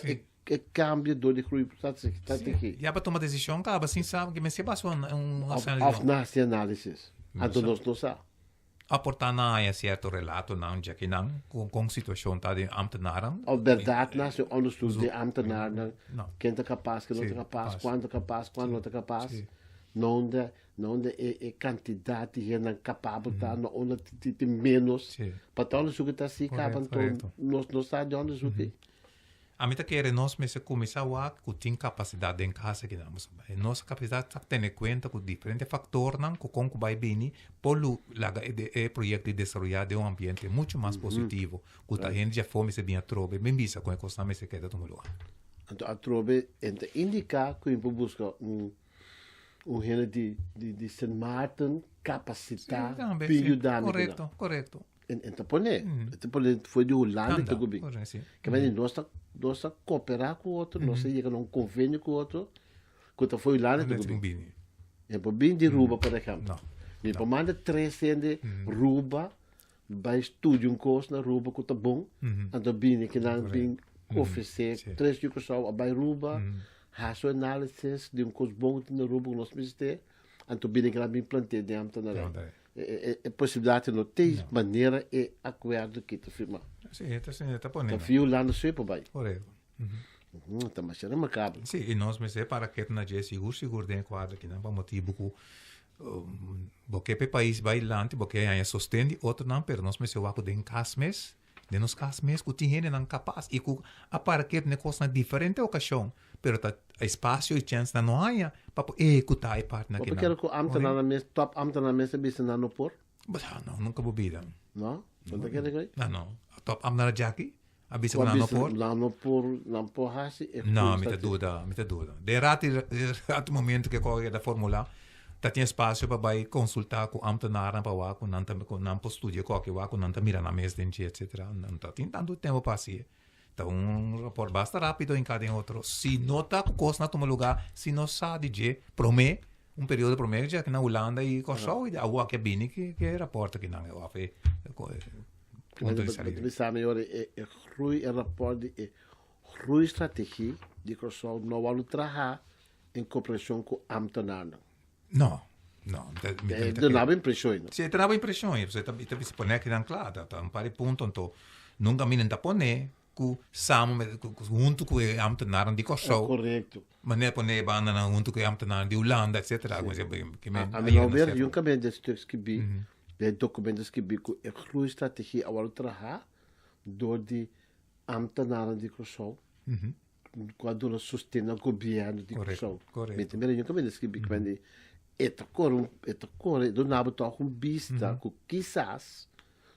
e kambio dor di groeistrategie. Ya pa tuma desishon kaba sin sa ke mester basa un Of na hasi análisis. Anto nos no sa. Aportá nan haña sierto relatonan djakinan ku kon situashon ta den ámtenarnan. Of bèrdat nan hasi un onderzoek den ámtenarnan, ken ta kapas, ken no ta kapas, kuantu ta kapas, kuantu no ta kapas, na unda na unda e e kantidat di hendenan kapabel ta, na unda tin ménos. Pa ta onderzoek ta hasi kaba anto nos no sa di onderzoek ei. Ami ta kere nos mester kuminsá wak ku tin kapasidat den kas aki nan. Pasobra nos kapasidat ta tene kuenta ku diferente faktornan ku kon ku bai bini por lu laga e proyekto di desaroyá den un ambiente muchu mas positivo ku ta hende dje afó mester bin atrobe bin bisa kon e kosnan mester keda tuma lugá. Anto atrobe e ta indiká ku mi por buska un un hende di di Sint Maarten kapasitá bin yuda mi ku nan. Korekto, korekto. En ta pone, e ta pone for di Hulanda ta gubi. Ke mende nos ta, nos ta koopera ku otro, nos ta yega na un konvenio ku otro, ku ta for Hulanda ta gubi. En por bin di Ruba, por ehempel. Mi por manda tres hende Ruba, bai studia un kos na Ruba ku ta bon, anto bini ke nan bin ofresé tres di Kòrsou a bai Ruba, hasi un análisis di un kos bon ku tin na Ruba ku nos mester, anto bini ke nan bin planté den Amsterdam. E posibilidat no te manera e akuerdo ki ta firmá. Sí, e ta e ta pone. Ta violando su por bai. Korekto. Ta masha remarkabel. Sí, i nos mester para ketu na dje sigur sigur den e kuadro akinan pa motibu ku bo ke pa e pais bai lanti, bo ke haña sosten di otronan, pero nos mester wak ku den kas mes, den nos kas mes ku tin hendenan kapas i ku a para ketu na e kos na diferente okashon, pero ta espasio i chèns nan no haña pa por ehekutá e partenan Bo akinan. por kere ku ámtenarnan mes, tòp ámtenar mes a bisa nan no por? No, nunka bo bida. No? Bo ta kere ku ei? No, no. Tòp ámtenar djaki a bisa ku nan no por? Nan no por, nan por hasi e No, mi ta duda, mi ta duda. Den rati, rati momento ku e kos a keda formulá, ta tin espasio pa bai konsultá ku ámtenarnan pa wak ku nan ta, ku nan por studia kòke wak ku nan ta mira nan mes den dje, etsetera. No ta tin tantu tempu pa hasi e. Ta un rapòrt basta rápido hinká den otro. Si no ta ku kosnan a tuma lugá, si no sa di dje promé, un periodo promé dje aki na Hulanda i Kòrsou i awor aki a bini ku e rapòrt aki nan òf e punto di salida. Bo ta bisa mi ora e groei e rapòrt di e groeistrategie di Kòrsou no wòrdu traha en koperashon ku ámtenarnan. No, no. Mi ta, mi ta, mi ta Duna bo impreshon, no? Sí, e ta duna bo impreshon. E ta, e ta bisa pone akinan kla, ta, ta un par di punto, anto nunka mi nan ta pone ku samen, ku, ku, huntu ku e ambtenarnan di Kòrsou. Korekto. Manera pone e bandanan huntu ku e ambtenarnan di Hulanda, etsetera. Sí. Ke men, A mi no ber, nunka mi a stuk skibí, den dokumento skibí ku e groeistrategie a wòrdu trahá dor di ambtenarnan di Kòrsou. Ku a duna sosten na gobièrnu di Kòrsou. Mi ta mira nunka mi ta skibi ku mende e ta kore un e ta kore e duna bo tòg un bista ku kisas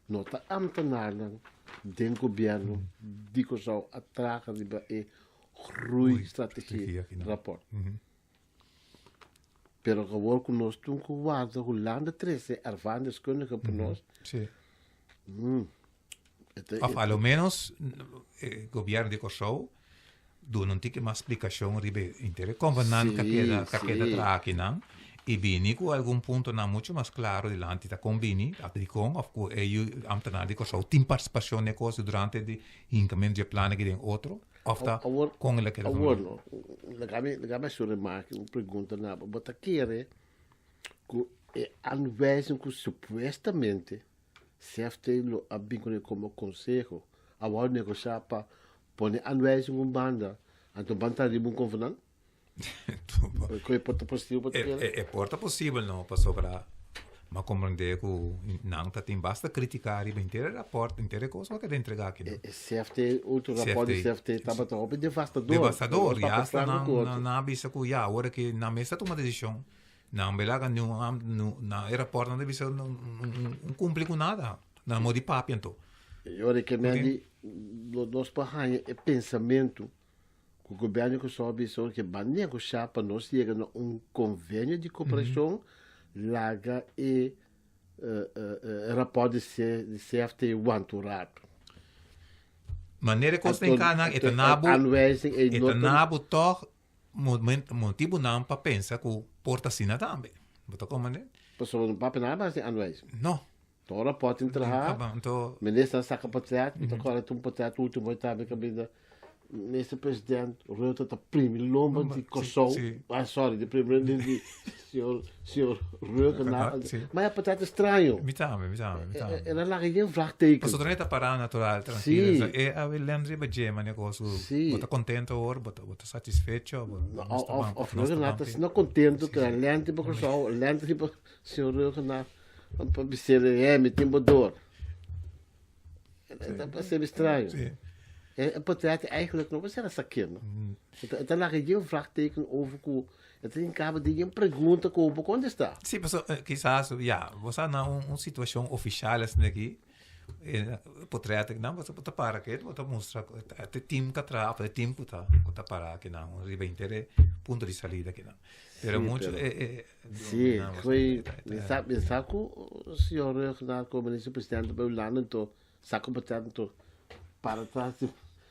no ta ámtenarnan den gobièrnu di Kòrsou a traha riba e groeistrategie rapòrt. Pero awor ku nos tin ku warda Hulanda trese ervaringsdeskundige pa nos. Of a lo menos e gobierno di Kòrsou duna un tiki mas splikashon riba e inter konvenant ku a keda ku a keda traha akinan i bini ku algun puntonan muchu mas klaro dilanti ta kon bini òf dikon òf ku e yu ambtenar di Kòrsou tin partisipashon den e kos durante di hinkamentu di e plan aki den otro òf ta kon el a keda Awor no, laga mi laga mi hasi un remarke un pregunta na bo. Bo ta kere ku e aanwijzing ku supuestamente CFT lo a bin kuné komo konseho. A wòrdu negoshá pa pone aanwijzing un banda, anto ban traha riba un konvenant? Ku e por ta posibel por ta kere? E por ta posibel no, pasobra m'a komprendé ku nan ta tin basta kritika riba henter e rapòrt, henter e kos ku a keda entregá aki nan. E CFT, ultimo rapòrt di CFT tabata hopi devastador. Devastador, i asta nan a bisa ku ya, awor ke nan mes ta tuma desishon. Nan be laga niun am na e raport nan ta bisa no cumpli cu nada. Nan mo di papia anto. E ora ke men di nos por haña e pensamentu ku gobièrnu di Kòrsou a bisa ora ke ban negoshá pa nos yega na un konvenio di koperashon laga e raport di CFT wanta un ratu. Manera e kos ta enkarná e ta na bo e ta na bo tòg Motibunan pa pensa ku por ta asina tambe. Bo ta komprende? Pasobra no papia nada mas di aanwijzing. No. Tur raport tin traha, minister a saka portret, mi ta kòrda ta un portret ultimo e tambe kaminda minister president Rutte ta primi lomba di Kòrsou, ah sorry di primi lomba di señor señor Rutte na, ma e portret ta straño. Mi tambe, mi tambe, mi tambe. El a laga yen vraagteken. Pasobra e ta pará natural, trankilo. E a lèn riba dje manera ku bo ta kontento awor, bo ta. Bo ta satisfecho? Bo, No, nos ta of, ban- of nos ta Ruggenaath ban is no contento que la lente pa Curaçao, lente pa señor Ruggenaath, pa bisele, eh, mi tin bo door. Dat is even extraño. Sí. E portret eigenlijk no was era sakeer, no? Het het lag geen vraagteken over ku het in kamer die geen pregunta ku bo contesta. Sí, paso, kisas, ja, bo sa na un situacion oficial asina aki, E potret akinan bo ta para ke bo ta mustra e team ku a traha òf e team ku ta ku ta para akinan riba henter e punto di salida akinan. Pero muchu e e Si, goei mi sa mi sa ku señor Ruggenaath komo minister presidente pa Hulanda anto sa ku potret anto para tras di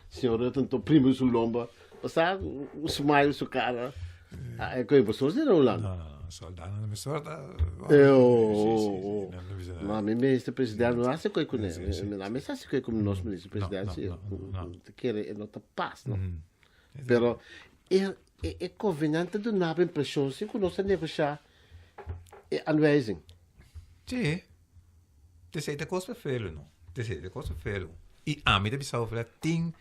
señor Rutte anto primi su lomba bo sa un smile su kara. Ah, e boso si na Hulanda? No, no, no, soldanan mi sorta. Eh, oh, oh, oh. Ma mi minister president no hace koi kuné. Mi mi sa hace koi ku nos minister president si. Te kere e no ta pas, no. Pero e e e convenant ta duna bo impresion si ku nos ta negoshá e aanwijzing. Sí. Tesei ta kos ferfelu no. Tesei ta kos ferfelu. I ami ta bisa bo tin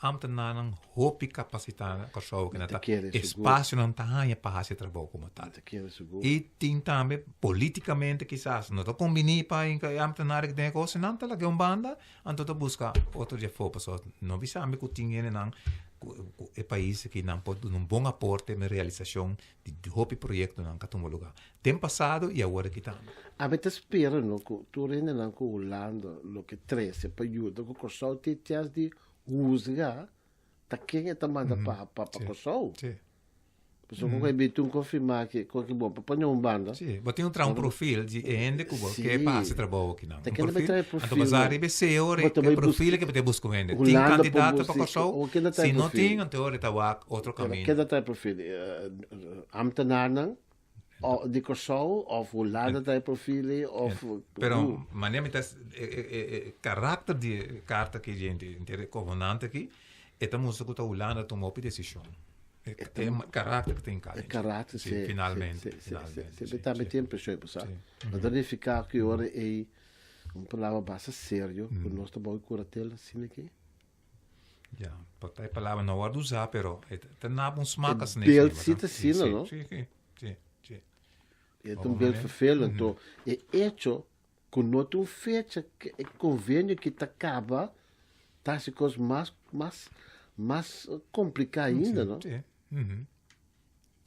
ambtenarnan hopi kapasitá na Kòrsou ku nan ta espasionan ta haña pa hasi e trabou komo tal. I tin tambe politikamente kisas no ta kombiní pa e ambtenar ku den e kos, nan ta laga un banda anto ta buska otro di afó pasobra no bisa ami ku tin hendenan ku e pais aki nan por duna un bon aporte na realisashon di hopi proyektonan ku a tuma lugá den pasado i awor aki tambe. Ami ta spera no ku tur hendenan ku Hulanda loke trese pa yuda ku Kòrsou tin chèns di husga ta ken e ta manda pa pa pa Kòrsou. Pasobra ku e bin tin un konfirmá ki kon ki bo pa pone un banda. Sí, bo tin un traha un profil di e hende ku bo ke pa hasi trabou aki nan. Un profil, anto basá riba esei ora e profil ke bo ta buska un hende. Tin kandidato pa Kòrsou? Si no tin, anto ora e ta wak otro kaminda. Keda ta e profil? Ambtenarnan di Kòrsou òf Hulanda ta e profil ei òf Pero manera mi ta e karakter di e karta aki dje e komunante aki e ta mustra ku ta Hulanda a tuma hopi desishon. E karakter ku tin kada. E karakter, si. Finalmente. Si, si, si. Mi tambe tin impreshon ei pasá. Ma ta nifiká ku e ora ei un palabra basta serio ku nos ta bou kuratela asina aki. Ya, por ta e palabra no wòrdu usá, pero e ta naba un smak asina. E beeld si ta asina, no? Si, si, si, si. E ta un beeld vervelend. Anto, e echo ku no tin un fecha ku e konvenio ki ta kaba ta hasi kos mas mas mas kompliká ainda, no? Sí.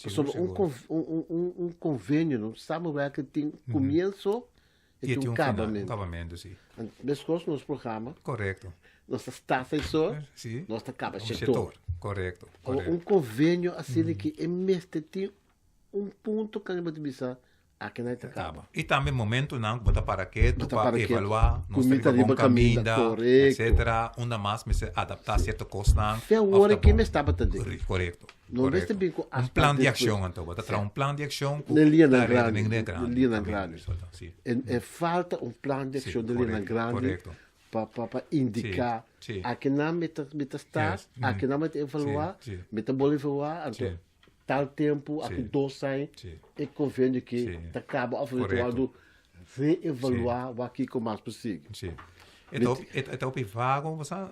Pasobra un un un konvenio, no, samenwerking tin komienso i tin un kabamentu. Un kabamentu, sí. Meskos nos programa. Korekto. Nos ta start eiso, nos ta kaba shetor. Korekto. Un konvenio asina ki e mester tin un punto ku bo ta bisa Aki nan ta kaba. I tambe momentunan ku bo ta para ketu pa evaluá nos ta riba bon kaminda, etcetera, unda mas mester adaptá sierto kosnan. Fe awor aki mes tabata den. Korekto. No mester bin ku Un plan di akshon anto. Bo ta traha un plan di akshon ku Den lianan grandi. Den lianan grandi. E falta un plan di akshon den lianan grandi pa pa indiká aki nan mi ta sta, aki nan mi ta evaluá, mi ta bolbe evaluá anto Tal tempu, aki dos aña, e konvenio aki ta kaba òf lo ta wòrdu reevaluá wak kiko mas por sigui. Sí. E ta hopi, e ta hopi vago, bo sa,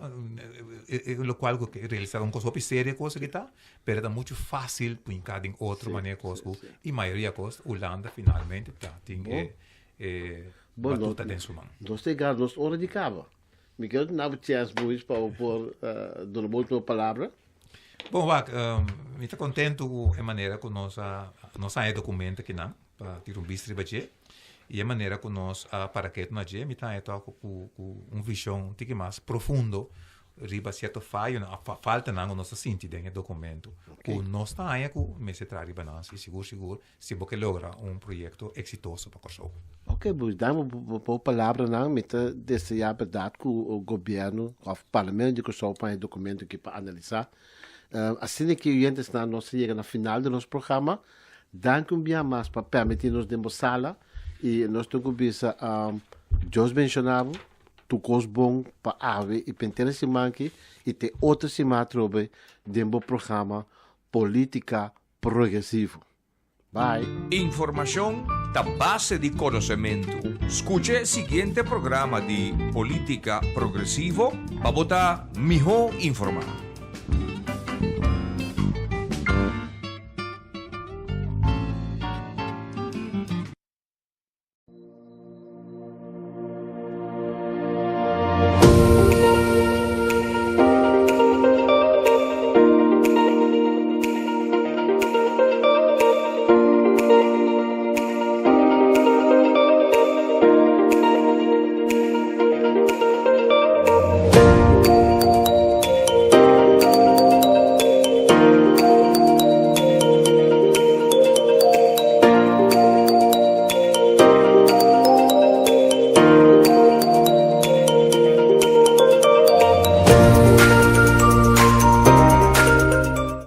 lokual ku realisá un kos hopi serio kos aki ta, pero e ta muchu fásil puñká den otro manera kos ku i mayoria kos Hulanda finalmente ta tin e e batuta den su man. Nos ta yega nos ora di kaba. Mi quiero duna bo chance Luis pa bo por duna bo ultimo palabra. Bon wak, mi ta contento cu e manera cu nos a nos haña e documento akinan pa tira un bista riba dje y e manera cu nos a para ketu na dje mi ta haña tok cu cu un vision un tiki mas profundo riba cierto fayonan of faltanan cu nos ta sinti den e documento cu nos ta haña cu mester traha riba nan si sigur sigur Si bo ke logra un proyekto eksitoso pa Kòrsou. Ok, bo dam bo palabranan, mi ta deseá bèrdat ku gobièrnu òf parlamento di Kòrsou paña e dokumento aki pa analisá. Asina ki oyentesnan nos a yega na final di nos programa. Danki un bia mas pa permití nos den bo sala i nos tin ku bisa Dios benshoná bo, tur kos bon pa awe i pa henter e siman aki i te otro siman atrobe den bo programa Polítika Progresivo. Bye. Informashon ta base di konosementu. Skucha e siguiente programa di Polítika Progresivo pa bo ta mihó informá.